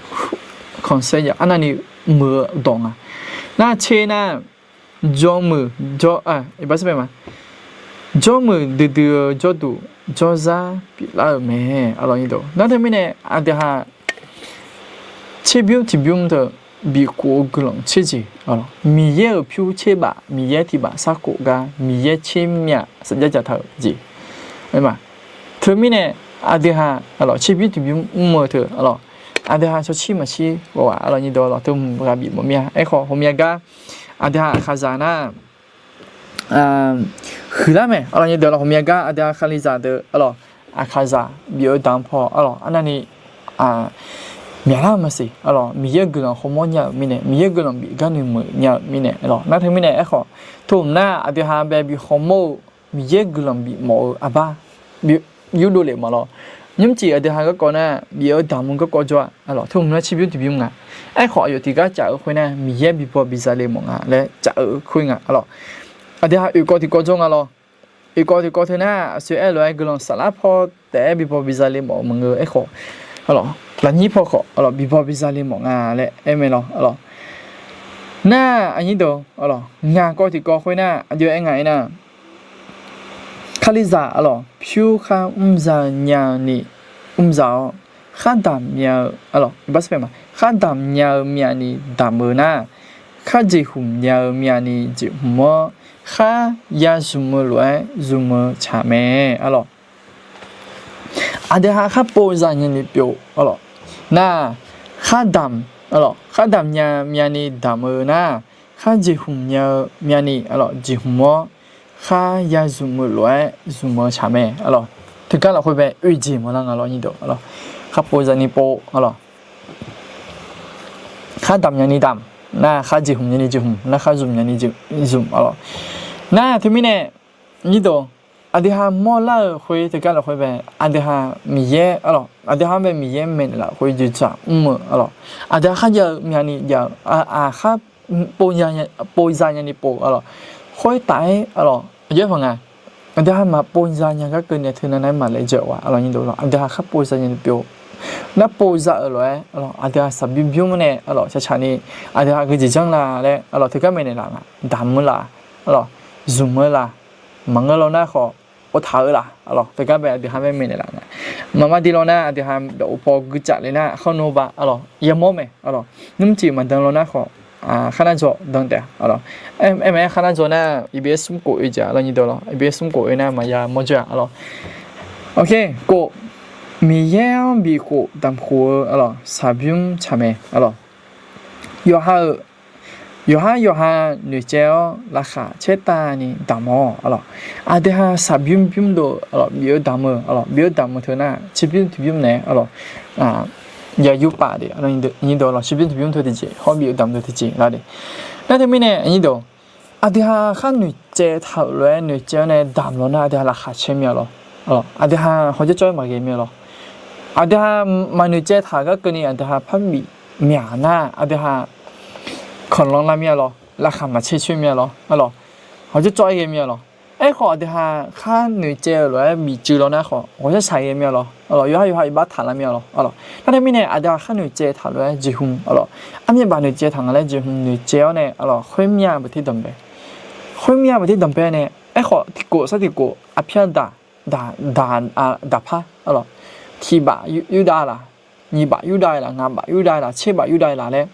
khanqsaer jav arnavni muiq-eu dawq nga. Nar tser nar, jawrmuiq jawr, iqbax sar pae ma, jawrmuiq duidui-eu jawrduq jawrzar pyeuflar-euq mae, arlawq, nar teumirnae aqdui ha tserbymr tiqbymr teu bifkhof-eu guiqlanq tserjeq, Miqyaer-euq pyur tserbaf, Miqyaer tiqbaf sarkhof gar, Miqyaer tsermyav safjar jataq-euq jeq. Teumirnae aqdui ha, arlawq, tserbymr tiqbymr mr-eu teu, arlawq, aqdui ha shawrshir maqshir ghawqghaq, arlawq, nyir dawq, arlawq, teu hmq ghaq bif mawf mir-a. Aerkhawf, hawmya gar aqdui ha aqkaqzaq nar huiqlar mae, arlawq, nyir dawq, arlawq, hawmya gar aqdui ha Kalizaq deuq, arlawq, aqkaqzaq bif-eu damq paw, arlawq, arnavni myaqlar-eu maqsiq, arlawq, Miqyaer guiqlanq hawmawr nya-euq mirnae, Miqyaer guiqlanq bif gar noeqmuiq nya-euq mirnae, arlawq, nar teumirnae aerkhawf, teu hmq nar aqdui ha bae bi hawmawr-eu Miqyaer guiqlanq bif mawf-eu aqbar yurdov lef maqlawr. Nymrcif aqdui ha garkawv nar bif-eu damq-eu garkawv jawr-a, arlawq, teu hmq nar tserbymr tiqbymr nga. Aerkhawf, aqyawf tiqgar caf-eu khoer nar Miqyaer bi baw bi zale mawf nga laer caf-eu khoer nga, arlawq. Aqdui ha oeqkawv tiqkawv jawr nga lawr. Oeqkawv tiqkawv teu nar aqsur aer lof-aer guiqlanq saflar paw taef-aer bi baw bi zale mawf-eu maqngeur-eu aerkhawf, arlawq, lafnyir paw khawf, arlawq, bi baw bi zale mawf nga laer aer mae lawr, arlawq. Nar aqnyir deuq, arlawq, ngaq kawv tiqkawv khoer nar aqjox aer nga aernar, Kalizaq, arlawq, pyur khar mrza nya-eu ni mrza-awr, khar damq nya-eu, arlawq, iqbax sar pae ma, khar damq nya-eu myavni damq-eu nar, khar jeqhmq nya-eu myavni jeqhmq-awr, khar ya zmq-eu lof-aer zmq-eu tsaq mae, arlawq. Aqdui ha khar pov zaq nyani pyeuf, arlawq. Nar, khar damq, arlawq, khar damq nya myavni damq-eu nar, khar jeqhmq nya-eu myavni, arlawq, jeqhmq-awr, khar ya zmq-eu lof-aer zmq-eu tsaq mae, arlawq. Teugar lafkhoer bae oejeq maqlar nga lawr, nyir dawq, arlawq. Khar pov zaq ni pov, arlawq. Khar damq nyani damq, nar khar jeqhmq nyani jeqhmq, nar khar zmq nyani zmq, arlawq. Nar teumirnae, nyir dawq, aqdui ha mawrlar-euq khoer teugar lafkhoer bae, aqdui ha Miqyaer, arlawq, aqdui ha bae Miqyaer maeqnaeq laf khoer jeqzaq mr-eu, arlawq. Aqdui ha kharjav-eu myavni jav-eu, aq, khar pov zaq nyani pov, arlawq. Khoertaf-aer, arlawq, aqjox-aer paq nga. Aqdui ha maqpov zaq nya gar keuvni teunav nav-aer maqlaejae-a, arlawq, nyir dawq, arlawq. Aqdui ha khar pov zaq nyani pyeuf. Nar pov zaq-euq lof-aer, arlawq, aqdui ha saqbymr bymr nae, arlawq, shaqshaq ni, aqdui ha geujeq janr la laer, arlawq, teugar maeqnaeq laf nga. Damq-eu la, arlawq, zmq-eu la, maqngeur law nar khawf, ov taq-eu la, arlawq, teugar bae aqdui ha bae maeqnaeq laf nga. Maqma di law nar aqdui ha dawq-eu paw guicaf le nar khar nawr ba, arlawq, yamawr mae, arlawq, nymrcif maqdan law nar khawf, khar nar dzaw dan taef, arlawq. Aer mae, khar nar dzaw nar iqbax smr khof oe jeq, arlawq, nyir dawq, arlawq, iqbax smr khof oe nar maqya mawr jawr-a, arlawq. Oke, khof, Miqyaer-anr bifkhof damqkhof-eu, arlawq, saqbymr tsaq mae, arlawq. Yawqha-euq, yawqhar yawqha noeqcaev-awr laqkhaq caertavni damq-awq, arlawq. Aqdui ha saqbymr bymr dov, arlawq, bif-eu damq-eu, arlawq, bif-eu damq-eu teu nar tserbymr tiqbymr nae, arlawq, ya yurpaf de, nyir dawq, arlawq, tserbymr tiqbymr teu tiqjeq hawr bif-eu damq-eu teu tiqjeq lar de. Nar teumirnae, nyir dawq, aqdui ha khar noeqcaev taq-euq lof-aer noeqcaev-awr nae damq law nar aqdui ha laqkhaq caer mir-a lawr. Aqdui ha hawjawr cawv-aer maqghae mir-a lawr. Aqdui ha maqnoeqcaev taq gar keuvni aqdui ha par bif myaq nar aqdui ha kanqlanr lar mir-a lawr. Laqkhaq maqcaer coer mir-a lawr, arlawq. Hawjawr cawv-aer ghae mir-a lawr. Aerkhawf aqdui ha khar noeqtsaev-euq lof-aer bif tsuif law nar khawf, ghawqshaq shaq ghae mir-a lawr. Aqlawq, yawqha yawqha iqbax taq lar mir-a lawr. Aqlawq, nar teumirnae aqdui ha khar noeqtsaev taq lof-aer jeqhmq, aqlawq, armyav baf noeqtsaev taq nga laer jeqhmq noeqtsaev-awr nae, aqlawq, khoermyav baqtir danqbae. Khoermyav baqtir danqbae nae, aerkhawf tiqkhof sar tiqkhof arpyar daq, daq, daq, daq par, aqlawq, tiq baf yurdav laf, nyiq baf yurdav laf, ngaq baf yurdav laf, tser baf yurdav laf laer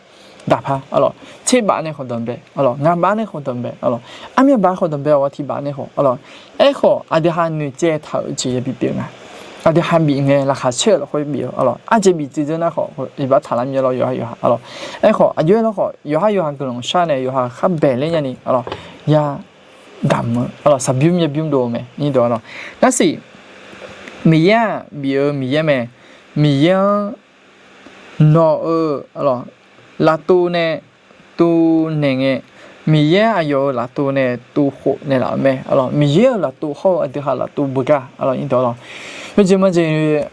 daq par, aqlawq, tser baf nae khawf danqbae, aqlawq, ngaq baf nae khawf danqbae, aqlawq, armyav baf khawf danqbae, awq, tiq baf nae khawf, aqlawq, aerkhawf aqdui ha noeqtsaev taq-euq jeq yabi pyeuf nga. Aqdui ha bif ngae laqkhaq caer-euq lafkhoer bif-eu, aqlawq, aqjeq bif tsuif dzeur nar khawf, iqbax taq lar mir-a lawr, yawqha yawqha, aqlawq, aerkhawf aqjox-aer lawr khawf, yawqha yawqha guiqlanq shar nae yawqha khar baeq ler nyani, aqlawq, ya damq-eu, aqlawq, saqbymr yabymr dov-eu mae, aqlawq. Narsiq, Miqyaer-aq bif-eu Miqyaer mae. Miqyaer-anr nawq-euq, aqlawq, laftuv nae tuvnaeq ngae, Miqyaer aqyawf-euq laftuv nae tuvkhof naeqlaf-euq mae, aqlawq. Miqyaer-euq laftuv hawr-eu aqdui ha laftuv beugar, aqlawq, aqlawq. Yawjeq majeq,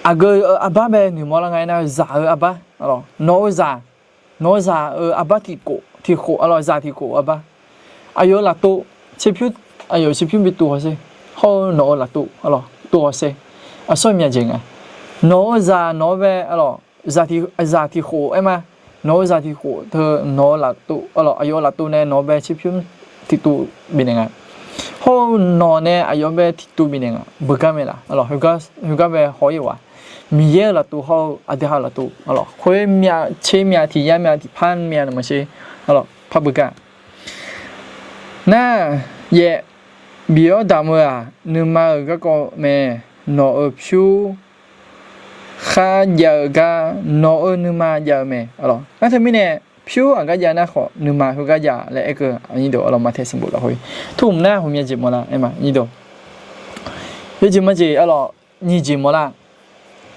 aqgeu-eu arbar bae noeqmawr lar nga aernar, zaq-eu arbar, aqlawq, nawq-eu zaq, nawq-eu zaq-euq arbar tiqkhof, tiqkhof, aqlawq, zaq tiqkhof arbar, aqyawf-euq laftuv, tserpyur, aqyawf tserpyur bi tuv hawsher, hawr-eu nawq-euq laftuv, aqlawq, tuv hawsher, aqsur myaq jeq nga. Nawq-eu zaq nawq-eu bae, aqlawq, zaq tiqkhof aer ma. Nawq-eu zaq tiqkhof teu nawq-eu laftuv, aqlawq, aqyawf-euq laftuv nae nawq-eu bae tserpyur tiqtuv bifnaeq nga. Hawr-eu nawq nae aqyawf bae tiqtuv bifnaeq nga, beugar mae laf, aqlawq, khoergar bae haw-ir-a. Miqyaer-euq laftuv hawr-eu aqdui ha-euq laftuv, aqlawq, khoer myav tser myav tiq yar myav tiqpar myav naqma sher, aqlawq, par beugar. Nar, yaef bif-awr damq-eu-aq, nuima-euq garkawv mae. Nawq-euq pyur kharjav-eu gar nawq-euq nuima jav-eu mae, aqlawq. Nar teumirnae pyur aqgar jav nar khawf nuima khoergar jav laer aerkeuv, aqlawq, Maqtaeq sanqbof lafkhoer tmq nar ghawqmya jeq mawrlar aer ma, aqlawq. Yawjeq majeq, aqlawq, nyiq jeq mawrlar.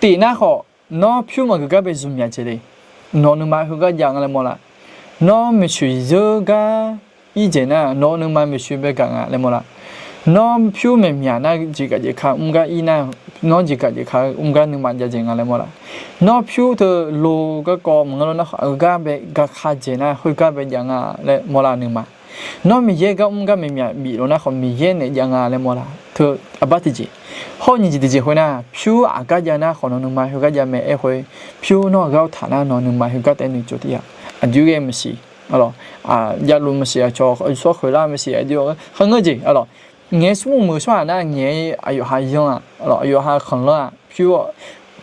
Tiq nar khawf, nawr pyur maqgeugar bae zmq myaq jeq le. Nawq nuima khoergar jav nga laer mawrlar. Nawr maeqtsoeq zeur gar ir jeq nar, nawq-eu nuima maeqtsoeq bae gaq nga laer mawrlar. Nawr pyur maeqmyaq nar jeqgaq jeqka mr gar ir nar, nawr jeqgaq jeqka mr gar nuima jav jeq nga laer mawrlar. Nawr pyur teu lo garkawv maqngeur lo nar khawf, aqgeu gar bae gaqka jeq nar khoergar bae jav nga laer mawrlar nuima. Nawr Miqyaer gar mr gar maeqmyaq bif lo nar khawf, Miqyaer naeq jav nga laer mawrlar. Teu arbar tiqjeq. Hawr-eu nyiq jeq tiqjeq khoer nar, pyur aqgar jav nar khawf nawq nuima khoergar jav mae aer khoer, pyur nawr aqgar taq nar nawq nuima khoergar taef noeqtsov tir-a. Aqdui ghae maqsiq, aqlawq, javluf maqsiq, aqcawq sawr khoeqlar maqsiq, aqdui kharngeur jeq, aqlawq, ngaeq-aer smrmuiq meuq tsawrhaq nar ngaeq-aer aqyawf ha yan-aq, aqlawq, aqyawf ha khanqlanr-aq, pyur,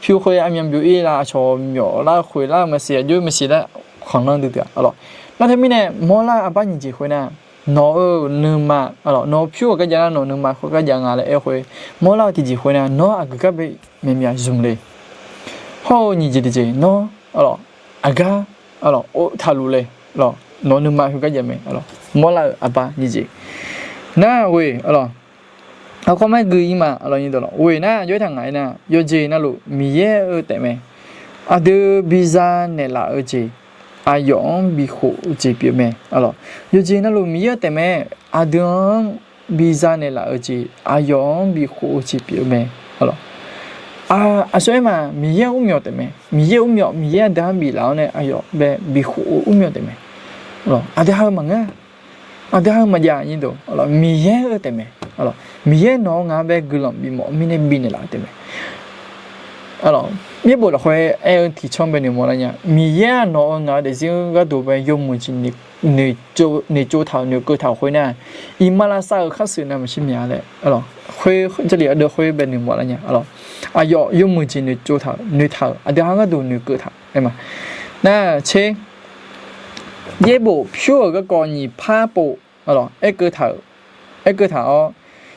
pyur khoer armyan byov-ir lar, aqcawq myawf lar khoeqlar maqsiq, aqjox maqsiq laer khanqlanr duidui-aq, aqlawq. Nar teumirnae mawrlar-eu arbar nyiq jeq khoer nar, nawq-euq nuima, aqlawq, nawq pyur aqgar jav nar nawq nuima khoergar jav nga laer aer khoer, mawrlar-eu tiqjeq khoer nar nawr aqgeu gar bae maeqmyaq zmq le. Hawr-eu nyiq jeq tiqjeq nawr, aqlawq, aqgar, aqlawq, taqluf le, aqlawq, nawq nuima khoergar jav mae, aqlawq, mawrlar-eu arbar nyiq jeq. Nar ghoe, aqlawq, aqkawr mar gui ir ma, aqlawq, nyiq dawq lawq. Ghoe nar yawr taq ngaq-aer nar, yawqjeq navluf Miqyaer-eu taef mae. Aqdui biza naeqlaf-eu jeq, aqyawf-anr bikhof-eu jeq pyeuf mae, aqlawq. Yawqjeq navluf Miqyaer-eu taef mae. Aqdui-anr biza naeqlaf-eu jeq, aqyawf-anr bikhof-eu jeq pyeuf mae, aqlawq. Aqsur aer ma, Miqyaer-anr mrmyawf taef mae. Miqyaer mrmyawf, Miqyaer aqdui-anr biflaf-awr nae aqyawf bae bikhof-eu mrmyawf taef mae. Aqdui ha-eu maqngeur, aqdui ha-eu maqjav, Miqyaer-eu taef mae. Miqyaer nawq-eu ngaq-anr bae guiqlanq bifmawf mirnae bifnaeq laf-eu taef mae. Aqlawq, Yaerbof lafkhoer aer-eu tiqcanr bae noeqmawf lar nya. Miqyaer-aq nawq-eu ngaq-eu daefzir-eu gharduq bae yawmuiq jeq noeqtsov taq-euq noeqkeuv taq-euq khoer nar, iqmalavshav-euq khar shuif navmaqtser mya laer, aqlawq, khoer, jarlif aqdui khoer bae noeqmawf lar nya, aqlawq. Aqyawf yawmuiq jeq noeqtsov taq-euq noeqtaq-euq aqdui ha gharduq noeqkeuv taq aer ma. Nar tser, Yaerbof pyur-euq garkawv nyiq par pov, aqlawq, aerkeuv taq-euq, aerkeuv taq-awr,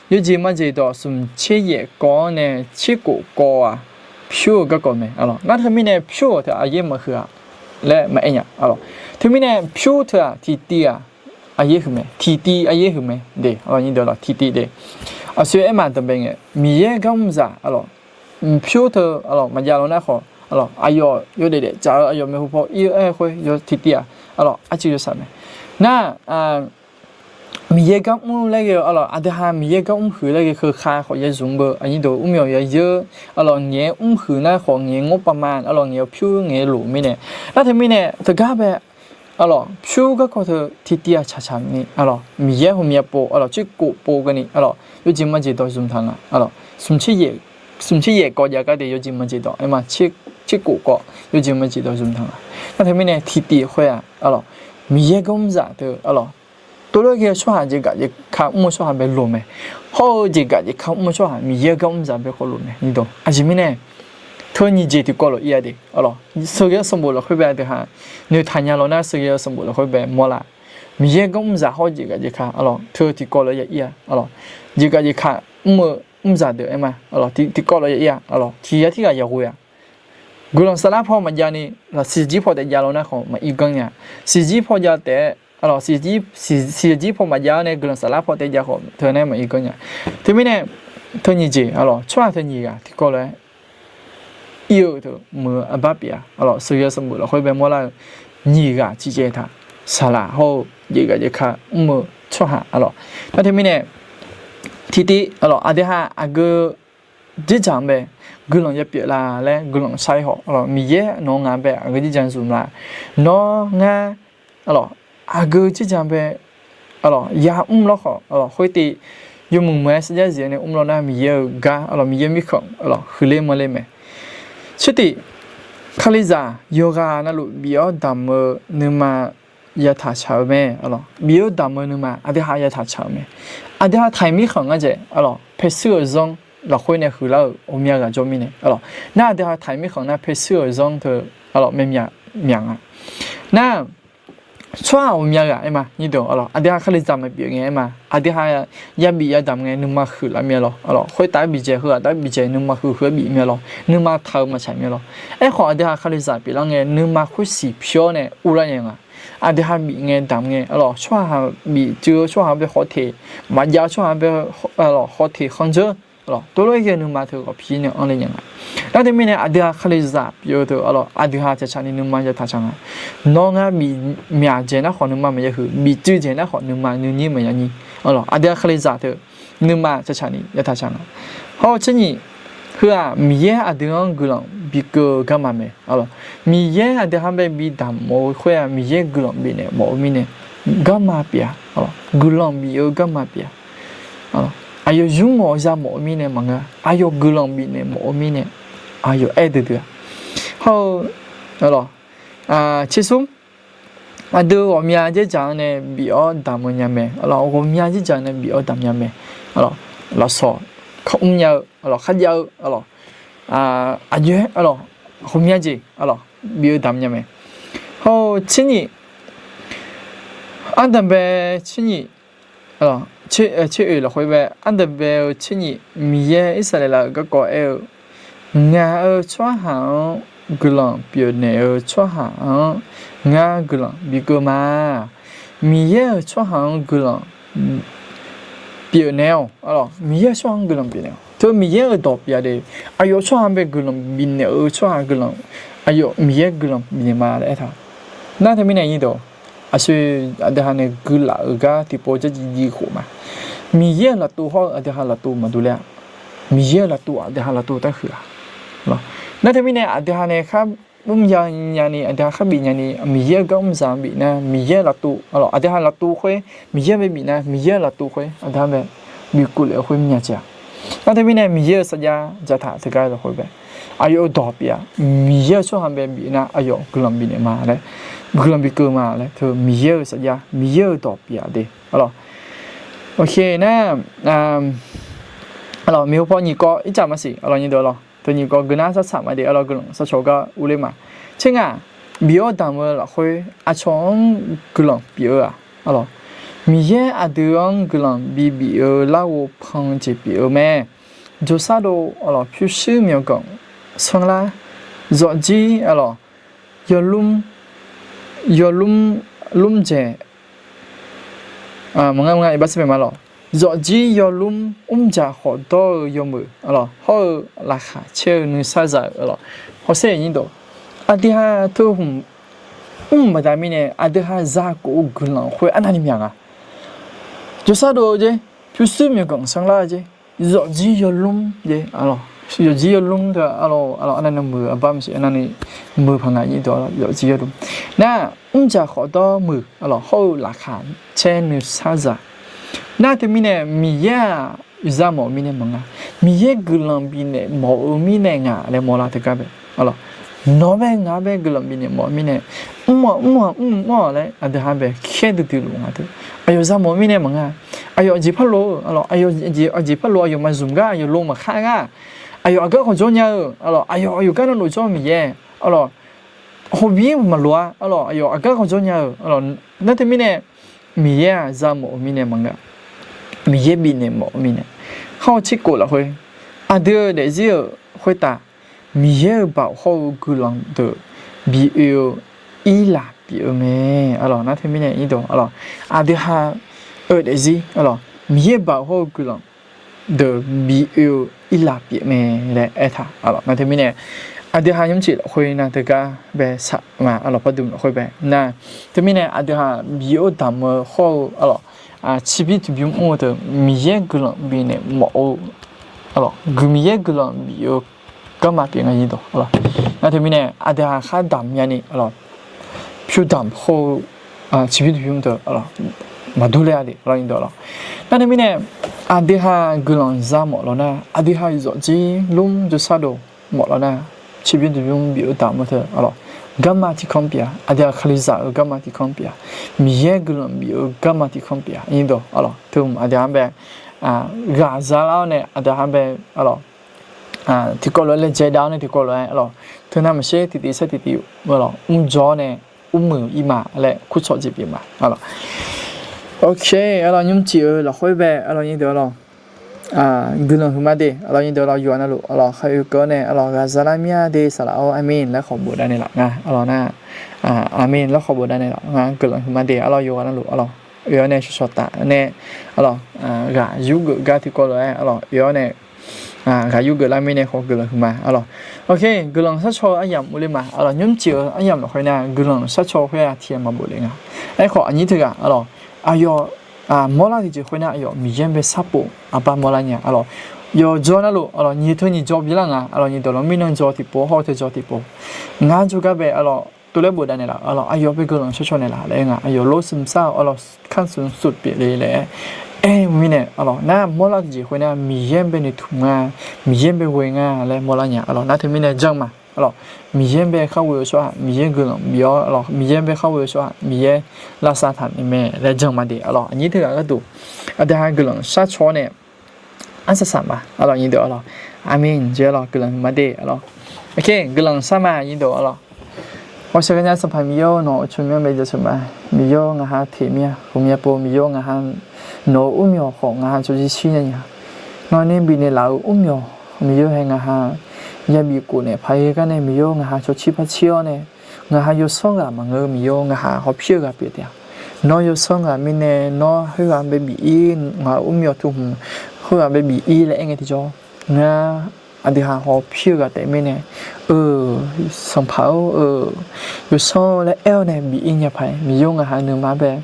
yawjeq majeq dawq smq tser yaef kawv-anr nae tser khof kawv-aq, pyur-euq garkawv mae, aqlawq. Nar teumirnae pyur-euq teu aqyaer maqhuiq-aq laer maqaer nya, aqlawq. Teumirnae pyur teu-aq tiqtiv-aq aqyaer huiq mae, tiqtiv aqyaer huiq mae de, aqlawq, tiqtiv de. Aqsur aer ma danqbae ngae, Miqyaer gar mr zaq, aqlawq, pyur teu, aqlawq, maqjav lo nar khawf, aqlawq, aqyawf yawdaef daef tsaf-eu aqyawf maeqhu paw ir-eu aer khoer yawtiqtiv aq, aqlawq, arcuiv yawsaq mae. Nar, Miqyaer gar mr laer ghae-eu, aqlawq, aqdui ha Miqyaer gar mr huiq laer ghae heu kha khawf ya zmq beu, aqnyir deuq mrmyawq ya yeur, aqlawq, ngaeq-aer mr huiq nar khawf ngaeq ngawr pavma, aqlawq, ngaeq pyur ngaeq loq mirnae. Nar teumirnae teugar bae arlawq, pyur garkawv teu tiqtiv-aq tsaqtsaq ni arlawq, Miqyaer ghawqmya pov arlawq, cirkov pov keuvni arlawq, yawjeq majeq dawq zmq taq nga arlawq. Smq tser yaef kawv jav gar de yawjeq majeq dawq aerma, cirkov kawv yawjeq majeq dawq zmq taq nga. Nar teumirnae tiqtiv khoer-aq arlawq, Miqyaer gar mrzaq teu arlawq, tov lof-aer ghae-eu tsawrhaq jeqgaf jeqka mr-eu tsawrhaq bae loq mae. Hawr-eu jeqgaf jeqka mr-eu tsawrhaq Miqyaer gar mrzaq bae khawf loq mae. Aqjeq mirnae teu nyiq jeq tiqkawv lof ir-a de arlawq, sheuqghae-eu sanqbof lafkhoer bae aqdui ha noeqtaq nya lawr nar, sheuqghae-eu sanqbof lafkhoer bae mawrlar. Miqyaer gar mrzaq hawr-eu jeqgaf jeqka arlawq, teu tiqkawv lof ya ir-a arlawq. Jeqgaf jeqka mr-eu mrzaq deuq aerma arlawq, tiqkawv lof ya ir-a arlawq, tiq yar tirghaq yaghoe-a. Guiqlanq saflar paw maqjav ni, siqjir paw taef jav lawr nar khawf maqir ganr nya. Siqjir paw jav taef-aer arlawq, siqjir paw maqjav-awr nae guiqlanq saflar paw taef jav khawf teu nar maqir ganr nya. Teumirnae teu nyiq jeq arlawq, tsawrhaq teu nyiq ghaq tiqkawv lof-aer ir-eu teu muiq-eu arbar pyeuf-a arlawq, sheuqghae-eu sanqbof lafkhoer bae mawrlar-eu nyiq ghaq ciqcaev taq saqlaq hawr-eu jeqgaf jeqka mr-eu tsawrhaq arlawq. Nar teumirnae tiqtiv arlawq, aqdui ha aqgeu dzerdzaq-anr bae guiqlanq yapyeuf la laer guiqlanq shar-ir khawf arlawq, Miqyaer nawq-anr ngaq-anr bae aqgeu dzerdzaq zmq la. Nawr ngar arlawq, aqgeu dzerdzaq bae arlawq, yamr lawr khawf arlawq, khoertiv yawmuiq muiq-aer sarjax zif-awr nae mr lawr nar, Miqyaer-euq gar arlawq, Miqyaer mirkhanq arlawq, huiqler manler mae. Tsertif, Kalizaq yawqghaq navluf bif-awr damq-eu nuima yataq tsaq-eu mae arlawq. Bif-awr damq-eu nuima aqdui ha yataq tsaq-euq mae. Aqdui ha taqi mirkhanq ngar dzaeq arlawq, paesuir-euq zanr lafkhoer nae huiqlar-euq ghawqmya ghaq jawr mirnae arlawq. Nar aqdui ha taqi mirkhanq nar paesuir-euq zanr teu arlawq, myav myaq nga. Nar tsawrhaq ghawqmya ghaq aerma, nyirdeuq arlawq, aqdui ha Kalizaq maqbif-eu ngae aerma, aqdui ha yabif yadamq ngae nuima huiqlar myav lawr arlawq. Khoertav-aer bifdzaeq, heu aqtav-aer bifdzaeq, nuima huiq huiq-aer bif myav lawr, nuima taq-eu maqtsaq myav lawr. Aerkhawf aqdui ha Kalizaq pyeuflar ngae nuima khoersiq pyawr nae urlar nya nga. Aqdui ha bif ngae damq ngae arlawq, tsawrhaq bif tsuiv-eu tsawrhaq bae khawf teq, maqjav-eu tsawrhaq bae arlawq khawf teq khandzeur arlawq, tov lof-aer ghae-eu nuima teu ghawqpir nae anr le nya nga. Nar teumirnae aqdui ha Kalizaq pyeuf-eu teu arlawq, aqdui ha tsaqtsaq ni nuima yataq tsaq nga. Nawr ngar bif myaq dzaeq nar khawf nuima maqya huiq, bif tsuiv dzaeq nar khawf nuima nuinyir maqya nyir arlawq, aqdui ha Kalizaq teu nuima tsaqtsaq ni yataq tsaq nga. Hawr-eu tser nyiq, heu-aq Miqyaer aqdui-anr guiqlanq bikeuv-eu garma mae arlawq. Miqyaer aqdui ha bae bidamq mawf-eu khoer-aq, Miqyaer guiqlanq bifnaeq mawf-eu mirnae garma pyeuf-a arlawq, guiqlanq bif-eu garma pyeuf-a. Aqyawf yur mawf za mawf-eu mirnae maqngeur, aqyawf guiqlanq bifnaeq mawf-eu mirnae aqyawf aer duidui-a. Hawr-eu arlawq, tsersmr, aqdui ghawqmya dzerdzaq-anr nae bif-awr damq-eu nya mae arlawq, ghawqmya dzerdzaq nae bif-awr damq nya mae arlawq. Lafsawq kamr nya-eu arlawq, kharjav-eu arlawq, aqjox-aer arlawq, ghawqmya jeq arlawq bif-eu damq nya mae. Hawr-eu tser nyiq, ardanqbae tser nyiq, tser oeq lafkhoer bae ardanqbae-eu tser nyiq, Miqyaer Irsaqleqlav-euq garkawv aer-eu, ngaq-euq tsawrhaq-anr guiqlanq pyeufnaeq-eu tsawrhaq-anr ngar guiqlanq bikeuv ma. Miqyaer-euq tsawrhaq-anr guiqlanq pyeufnaeq-awq arlawq, Miqyaer-euq tsawrhaq-anr guiqlanq pyeufnaeq-awq. Teu Miqyaer-euq dawq pyeuf-a de, aqyawf tsawrhaq bae guiqlanq bifnaeq-eu tsawrhaq guiqlanq, aqyawf Miqyaer guiqlanq bifnaeq ma laer aertaq. Nar teumirnae nyir deuq, aqsur aqdui ha nae guilaf-euq gar tiqpov jarjir jir khof ma. Miqyaer-euq laftuv hawr-eu aqdui ha laftuv maqdur ler-a. Miqyaer-euq laftuv aqdui ha laftuv tarhuiq-a. Nar teumirnae aqdui ha nae khar mrnya nyani, aqdui ha khar bif nyani, Miqyaer-euq gar mrzaq bif nar, Miqyaer-euq laftuv arlawq, aqdui ha laftuv khoer Miqyaer bae bif nar, Miqyaer-euq laftuv khoer aqdui ha bae bikeuv lef-eu khoer mrnya jeq-a. Nar teumirnae Miqyaer-euq sarjax dzaqtaq teugar lafkhoer bae aqyawf-euq dawq pyeuf-a. Miqyaer-euq tsawrhaq bae bif nar aqyawf guiqlanq bifnaeq ma laer, guiqlanq bikeuv ma laer teu Miqyaer-euq sarjax, Miqyaer-euq dawq pyeuf-a de arlawq. Oke nar, arlawq, miqhu paw nyiq kawv ircaf maqsiq arlawq, nyir deuq arlawq, teu nyiq kawv gui nar sar tsaq ma de arlawq, guiqlanq sar cawq gar urler ma. Tser ngaq, bif-awr damq-eu lafkhoer aqcawq-anr guiqlanq bif-eu-aq arlawq, Miqyaer aqdui-anr guiqlanq bibif-eu larghov pan-eu jeq pyeuf-eu mae. Jawrsar dov arlawq, pyurshuir myawqganq sanrlar, zawqjir arlawq, yawlmr, yawlmr, lmr dzaeq, maqnga maqnga iqbax sar paeq ma lawq. Zawqjir yawlmr mrjaq khawf dawr-eu yawmeuq arlawq, hawr-eu laqkhaq caer-eu nuisar za-euq arlawq, hawsher nyir dawq, aqdui ha teu hmq mr baqda mirnae aqdui ha zakhof-eu guiqlanq khoer arnavni myaq nga. Jawrsar dov-eu jer, pyurshuir myawqganq sanrlar-eu jer, zawqjir yawlmr jer arlawq, yawqjir yawlmr teu arlawr, arlawr arnavni muiq-eu arbar maqsiq arnavni muiq paq nga nyir dawq arlawr yawqjir yawlmr. Nar, mrjaq khawf dawr muiq arlawr hawr-eu laqkhaq caer nuisar zaq. Nar teumirnae Miqyaer-aq, yawzar mawf-eu mirnae maqnga. Miqyaer guiqlanq bifnaeq mawf-eu mirnae ngaq laer mawrlar teugar bae arlawr. Nawq bae ngaq bae guiqlanq bifnaeq mawf-eu mirnae, mr-awq mr-awq mr-awq laer aqdui ha bae khaer duidui luf nga teu. Aqyawf za mawf-eu mirnae maqnga. Aqyawf aqjeq parlof-eu arlawr, aqyawf aqjeq parlof aqyawf maqzmq gar, aqyawf lo maqkhar gar, aqyawf aqgar khawf jawr nya-eu arlawr, aqyawf aqyawf gar navluf jawr-eu Miqyaer arlawr, hawbir maqloq-a arlawr, aqyawf aqgar khawf jawr nya-eu arlawr. Nar teumirnae Miqyaer-aq za mawf-eu mirnae maqnga. Miqyaer bifnaeq mawf-eu mirnae. Hawr-eu tserkhof lafkhoer, aqdui-euq daefzir-euq khoertav Miqyaer-euq baoq hawr-eu guiqlanq deuq bi oe-eu irlaf pyeuf-eu mae arlawr. Nar teumirnae nyir dawq arlawr, aqdui ha-euq daefzir arlawr Miqyaer-euq baoq hawr-eu guiqlanq deuq bi oe-eu irlaf pyeuf mae laer aertaq arlawr. Nar teumirnae aqdui ha nymrcif lafkhoer nar teugar bae saq ma arlawr, pardmq lafkhoer bae nar, teumirnae aqdui ha bi or damq-eu hawr-eu arlawr, ciqbymr tiqbymr mr-eu deuq Miqyaer guiqlanq bifnaeq mawf-eu arlawr, guiq Miqyaer guiqlanq bif-eu garma pyeuf nga nyir dawq arlawr. Nar teumirnae aqdui ha khar damq nyani arlawr, pyur damq hawr-eu ciqbymr tiqbymr deuq arlawr, maqdur ler-a de arlawr nyir dawq arlawr. Nar teumirnae aqdui ha guiqlanq za mawf lawq nar, aqdui ha zawqjir lmr jawrsar dov mawf lawq nar, ciqbymr tiqbymr bif-eu damq-eu teu arlawr, garma tiqkanr pyeuf-a. Aqdui ha Kalizaq-euq garma tiqkanr pyeuf-a. Miqyaer guiqlanq bif-eu garma tiqkanr pyeuf-a nyir dawq arlawr. Teu aqdui ha bae ghaq zalar-awr nae aqdui ha bae arlawr, tiqkawv lof-aer laejae dav-awr nae tiqkawv lof-aer arlawr, teunav maqsher tiqtiv sar tiqtiv arlawr mrjawr-awr nae mrmuiq ir ma laer kurcawq jeq pyeuf ma arlawr. Ok, arlawr nymrcif-eu lafkhoer bae arlawr nyir deuq arlawr, guiqlanq huiqma de arlawr nyir deuq arlawr, yawqha navluf arlawr khaer oe keuv-awr nae arlawr ghaq zalar mir-a de saqlaq-awr, aqmeq laer khawf bofdav naeqlaf nga arlawr nar, aqmeq laer khawf bofdav naeqlaf nga, guiqlanq huiqma de arlawr, yawqha navluf arlawr oe-awr nae shawshawq taf nae arlawr, ghaq yurgeuf gar tiqkawv lof-aer arlawr oe-awr nae ghaq yurgeuf lar mirnae khawf guiqlanq huiqma arlawr. Ok, guiqlanq sharcaw-eu aryamq urler ma arlawr, nymrcif-eu aryamq lafkhoer nar guiqlanq sharcaw khoer-aq tiq ghaq maqbof le nga. Aerkhawf aqnyir teughaq arlawr, aqyawf mawrlar tiqjeq khoer nar aqyawf Miqyaer bae sharpov aqbar mawrlar nya arlawr. Yawqjawr navluf arlawr, nyiq teu nyiq jawr bilar nga arlawr, nyiq dawq lawr mirnan jawr tiqpov hawr-eu teu jawr tiqpov, ngar jawrgar bae arlawr tov laer bofdav naeqlaf arlawr, aqyawf bae guiqlanq sharcaw naeqlaf laer nga, aqyawf lor smq sar-eu arlawr, kanr smq suf pyeuf le laer aer-eu mirnae arlawr, nar mawrlar tiqjeq khoer nar Miqyaer bae noeqtmq nga, Miqyaer bae ghoe nga laer mawrlar nya arlawr. Nar teumirnae janr ma arlawr, Miqyaer bae khar ghoe-eu tsawrhaq, Miqyaer guiqlanq bif-awr arlawr, Miqyaer bae khar ghoe-eu tsawrhaq Miqyaer lavsav taq ni mae laer janr ma de arlawr. Aqnyir teughaq gharduq aqdui ha guiqlanq sharcaw-awr nae arsaq saq ma arlawr nyir deuq arlawr. Aqmeq jeq arlawr, guiqlanq huiqma de arlawr. Ok, guiqlanq shar ma nyir deuq arlawr. Ghawqshaq ghaenya Sanqpaq Miqyaer-or, nawq-euq tsawrmyanr bae jaceuq ma. Miqyaer-or, ngaq ha teq mir-a, ghawqmya pov Miqyaer-or, ngaq ha nawq-euq mrmyawq khawf ngaq ha cawqjir shir nya nya. Nawq nae bifnaeq laf-euq mrmyawq Miqyaer-or hae ngaq ha yabif khof naeq paq-aer gar nae Miqyaer-or, ngaq ha cawqcir par cir-awr nae ngaq ha yawsanr ghaq maqngeur-eu Miqyaer-or, ngaq ha hawpir-eu ghaq pyeuf taef-a. Nawr yawsanr ghaq mirnae nawr khoerghaq bae bif-ir, ngaq-euq mrmyawq tukhmq khoerghaq bae bif-ir laer aer ngae tiqjawr, ngar aqdui ha hawpir-eu ghaq taef mirnae, eu, Sanqpaq-or, eu, yawsanr laer aer-awr nae bif-ir nya paq-aer Miqyaer-or, ngaq ha nuima bae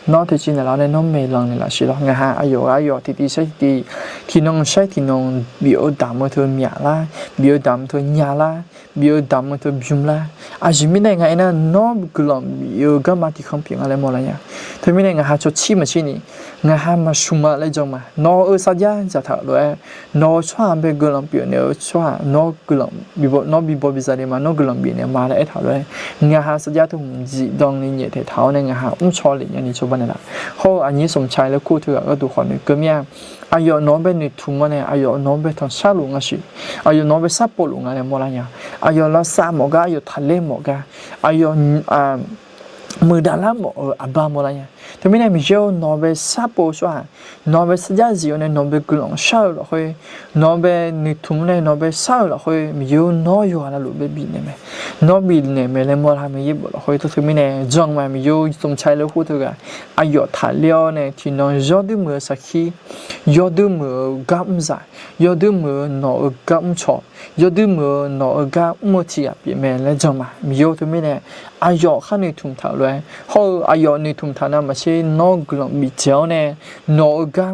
nawr toeqciv naeqlaf-awr nae nawr maeqlanq naeqlaf siq lawr. Ngaq ha aqyawf aqyawf tiqtiv saer tiqtiv, tiqnan saer tiqnan bif-eu damq-eu teu myaqlar, bif-eu damq-eu teu nyalar, bif-eu damq-eu teu bymr lar. Aqjeq mirnae nga aernar, nawr guiqlanq bif-eu garma tiqkhanr pyeuf nga laer mawrlar nya. Teumirnae ngaq ha cawqcir maqcir ni, ngaq ha maqsmq ma laer jan ma. Nawq-euq sarjax dzaqtaq lof-aer, nawq-euq tsawrhaq bae guiqlanq pyeufnaeq-eu tsawrhaq, nawr guiqlanq, nawr bi baw bi zale ma, nawr guiqlanq bifnaeq ma laer aertaq lof-aer, ngaq ha sarjax tukhmq zifdan ni nyaeftaeq taq-awr nae ngaq ha mrcaw lef nyani cawba naeqlaf. Hawr-eu aqnyir smq cae laer kur-eu teughaq gharduq khawf noeqkeuv mir-a. Aqyawf nawq-anr bae noeqtmq-awr nae aqyawf nawq-anr bae tanqshar luf nga siq. Aqyawf nawq-anr bae sharpov luf nga laer mawrlar nya. Aqyawf lavsav mawf gar, aqyawf taqler mawf gar, aqyawf muiqdaq lar mawf-eu aqbar mawrlar nya. Teumirnae Miqyaer-or, nawq bae sharpov-eu tsawrhaq, nawq bae sarjax zif-awr nae nawq bae guiqlanq shar-eu lafkhoer, nawq bae noeqtmq-awr nae nawq bae shar-eu lafkhoer Miqyaer-or, nawr yawqghaq navluf bae bifnaeq mae. Nawr bifnaeq mae laer mawrlar mae. Yaerbof lafkhoer tov teumirnae jan ma. Miqyaer-or, smq cae laer kur-eu teughaq aqyawf taqler-awr nae tiqnan yawdui muiq-eu sarkir, yawdui muiq-eu gar mrzaq, yawdui muiq-eu nawq-euq gar mrcaw, yawdui muiq-eu nawq-euq gar mr-eu tiqghaq pyeuf mae laer jan ma. Miqyaer-or, teumirnae aqyawf khar noeqtmq taq lof-aer, hawr-eu aqyawf noeqtmq taq navmaqtser nawr guiqlanq bifdzaeq-awr nae nawq-euq gar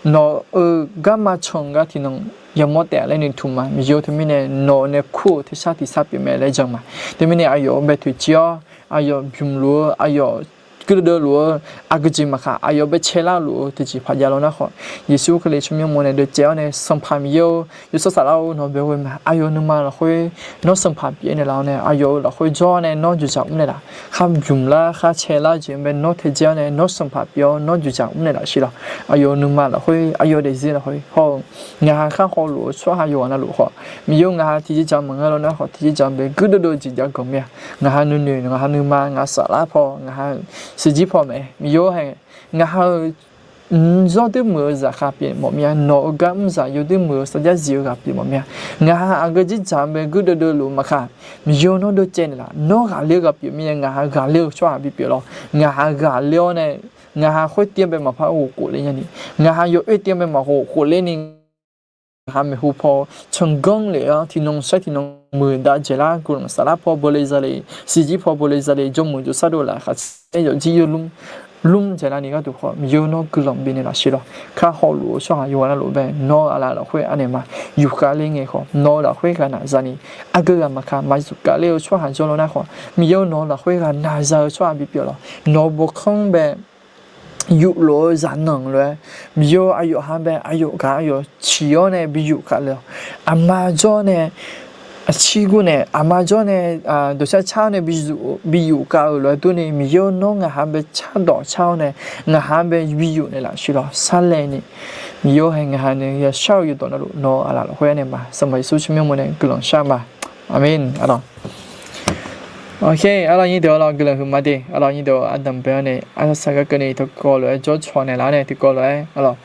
mr nawq-euq garma can-eu gar tiqnan yamawr taef laer noeqtmq ma. Miqyaer-or, teumirnae nawq-eu nae kur-eu tersar tiqsar pyeuf mae laer jan ma. Teumirnae aqyawf-euq bae toeqciv-awr, aqyawf bymq luf-eu, aqyawf guirdeuv deuv luf-eu, aqgeujeq maqkaq, aqyawf bae caelar luf-eu tiqjeq paq jav law nar khawf, Yeqsur Kali tsawrmyanr mawr nae deuv caev-awr nae, Sanqpaq Miqyaer-or, yawshawr saflar-or, nawq bae ghoe ma. Aqyawf nuima lafkhoer nawr sanqpaq pyeuf naeqlaf-awr nae, aqyawf-euq lafkhoer jawr-awr nae nawr dzoeqdzaq mr naeqlaf. Khar bymq lar khar caelar-eu jeq-anr bae nawr taedzae-awr nae nawr sanqpaq pyeuf-awr nawr dzoeqdzaq mr naeqlaf shir lawq. Aqyawf-euq nuima lafkhoer, aqyawf daefzir lafkhoer haw-eu, ngaq ha khar hawluf-eu tsawrhaq yawqghaq navluf khawf, Miqyaer-or, ngaq ha tiqjeqjaq maqngeur law nar khawf, tiqjeqjaq bae guirdeuv deuv-eu jeq jav ganq mir-a. Ngaq ha nuinoeq, ngaq ha nuima, ngaq saflar paw, ngaq ha siqjir paw mae. Miqyaer-or hae, ngaq ha-euq mq zawr duir muiq-eu zaqkhav pyeuf mawf mir-a. Nawq-euq gar mr zaq yawduir muiq-eu sarjax zif-eu ghaq pyeuf mawf mir-a. Ngaq ha aqgeu jir dzaq-anr bae guirdeuv deuv luf maqkaq, Miqyaer-or, nawr deuv caev naeqlaf. Nawr ghaqler-eu ghaq pyeuf mirnae, ngaq ha ghaqler-eu tsawrhaq bipyeuf lawr. Ngaq ha ghaqler-awr nae, ngaq ha khoertiv-anr bae maqpar ghof khofler nyani, ngaq ha yawoer tiv-anr bae maqghof khofler ni, ngaq ha maeqhu paw canganr lef-awr tiqnan saer tiqnan muiqdav dzaeqlar, guiqlanq saflar paw bawle zale, siqjir paw bawle zale, jawrmuiq jawrsar dov laf khaqsaer yawfjir yawlmr lmr dzaeqlar ni gharduq khawf, Miqyaer-or, nawr guiqlanq bifnaeq laf shir lawq. Khar hawluf-eu tsawrhaq yawqghaq navluf bae nawr-eu aqlaf lafkhoer anaeq ma. Yufkhav ler ngae khawf, nawq-eu lafkhoer ghaqnaq zani, aqgeu ghaq maqkaq maqyufkhav ler-eu tsawrhaq jawr law nar khawf, Miqyaer-or, nawq-eu lafkhoer ghaqnaq za-eu tsawrhaq bipyeuf lawq. Nawq-eu bawrkanr bae yuflof-eu zaqnanq lof-aer, Miqyaer-or, aqyawf ha bae aqyawf gaq aqyawf ciq-awr nae bi yufkhav le-awq. Aqma jawr nae, aqcir gur nae aqma jawr nae, dawqshar car-awr nae bi yufkhav-euq lof-aer durni, Miqyaer-or, nawr ngaq ha bae cardawq car-awr nae, ngaq ha bae bi yuf naeqlaf shir lawq. Sarlaeni, Miqyaer-or hae, ngaq ha nae yashar-eu yawdawq navluf nawq-eu aqlaf lafkhoer anaeq ma. Sanqpaq Yeqsur tsawrmyanr mawr nae guiqlanq shar ma. Aqmeq. Aqlawq, ok, aqlawq nyir deuq, aqlawq guiqlanq huiqma de. Aqlawq nyir deuq, aqdanq bae-awr nae arsaq saq gar keuvni tiqkawv lof-aer jawr cawq naeqlaf-awr nae tiqkawv lof-aer aqlawq,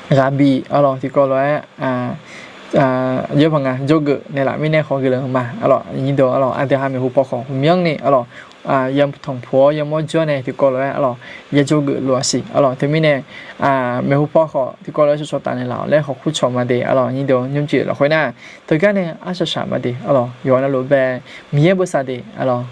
ghaq bif, aqlawq tiqkawv lof-aer, yaer paq nga jawrgeuf naeqlaf mirnae khawf guiqlanq huiqma. Aqlawq nyir deuq, aqlawq aqdui ha maeqhu paw khawf ghawqmyanrni aqlawq, yatanq puq-awr yamawr jawr nae tiqkawv lof-aer aqlawq, ya jawrgeuf lof-a siq. Aqlawq teumirnae maeqhu paw khawf tiqkawv lof-aer cawqcawq taf naeqlaf-awq laer khawf kur cawq ma de. Aqlawq nyir deuq, nymrjeq lafkhoer nar teugar nae arsaq saq ma de. Aqlawq yawqghaq navluf bae Miqyaer bosav de. Aqlawq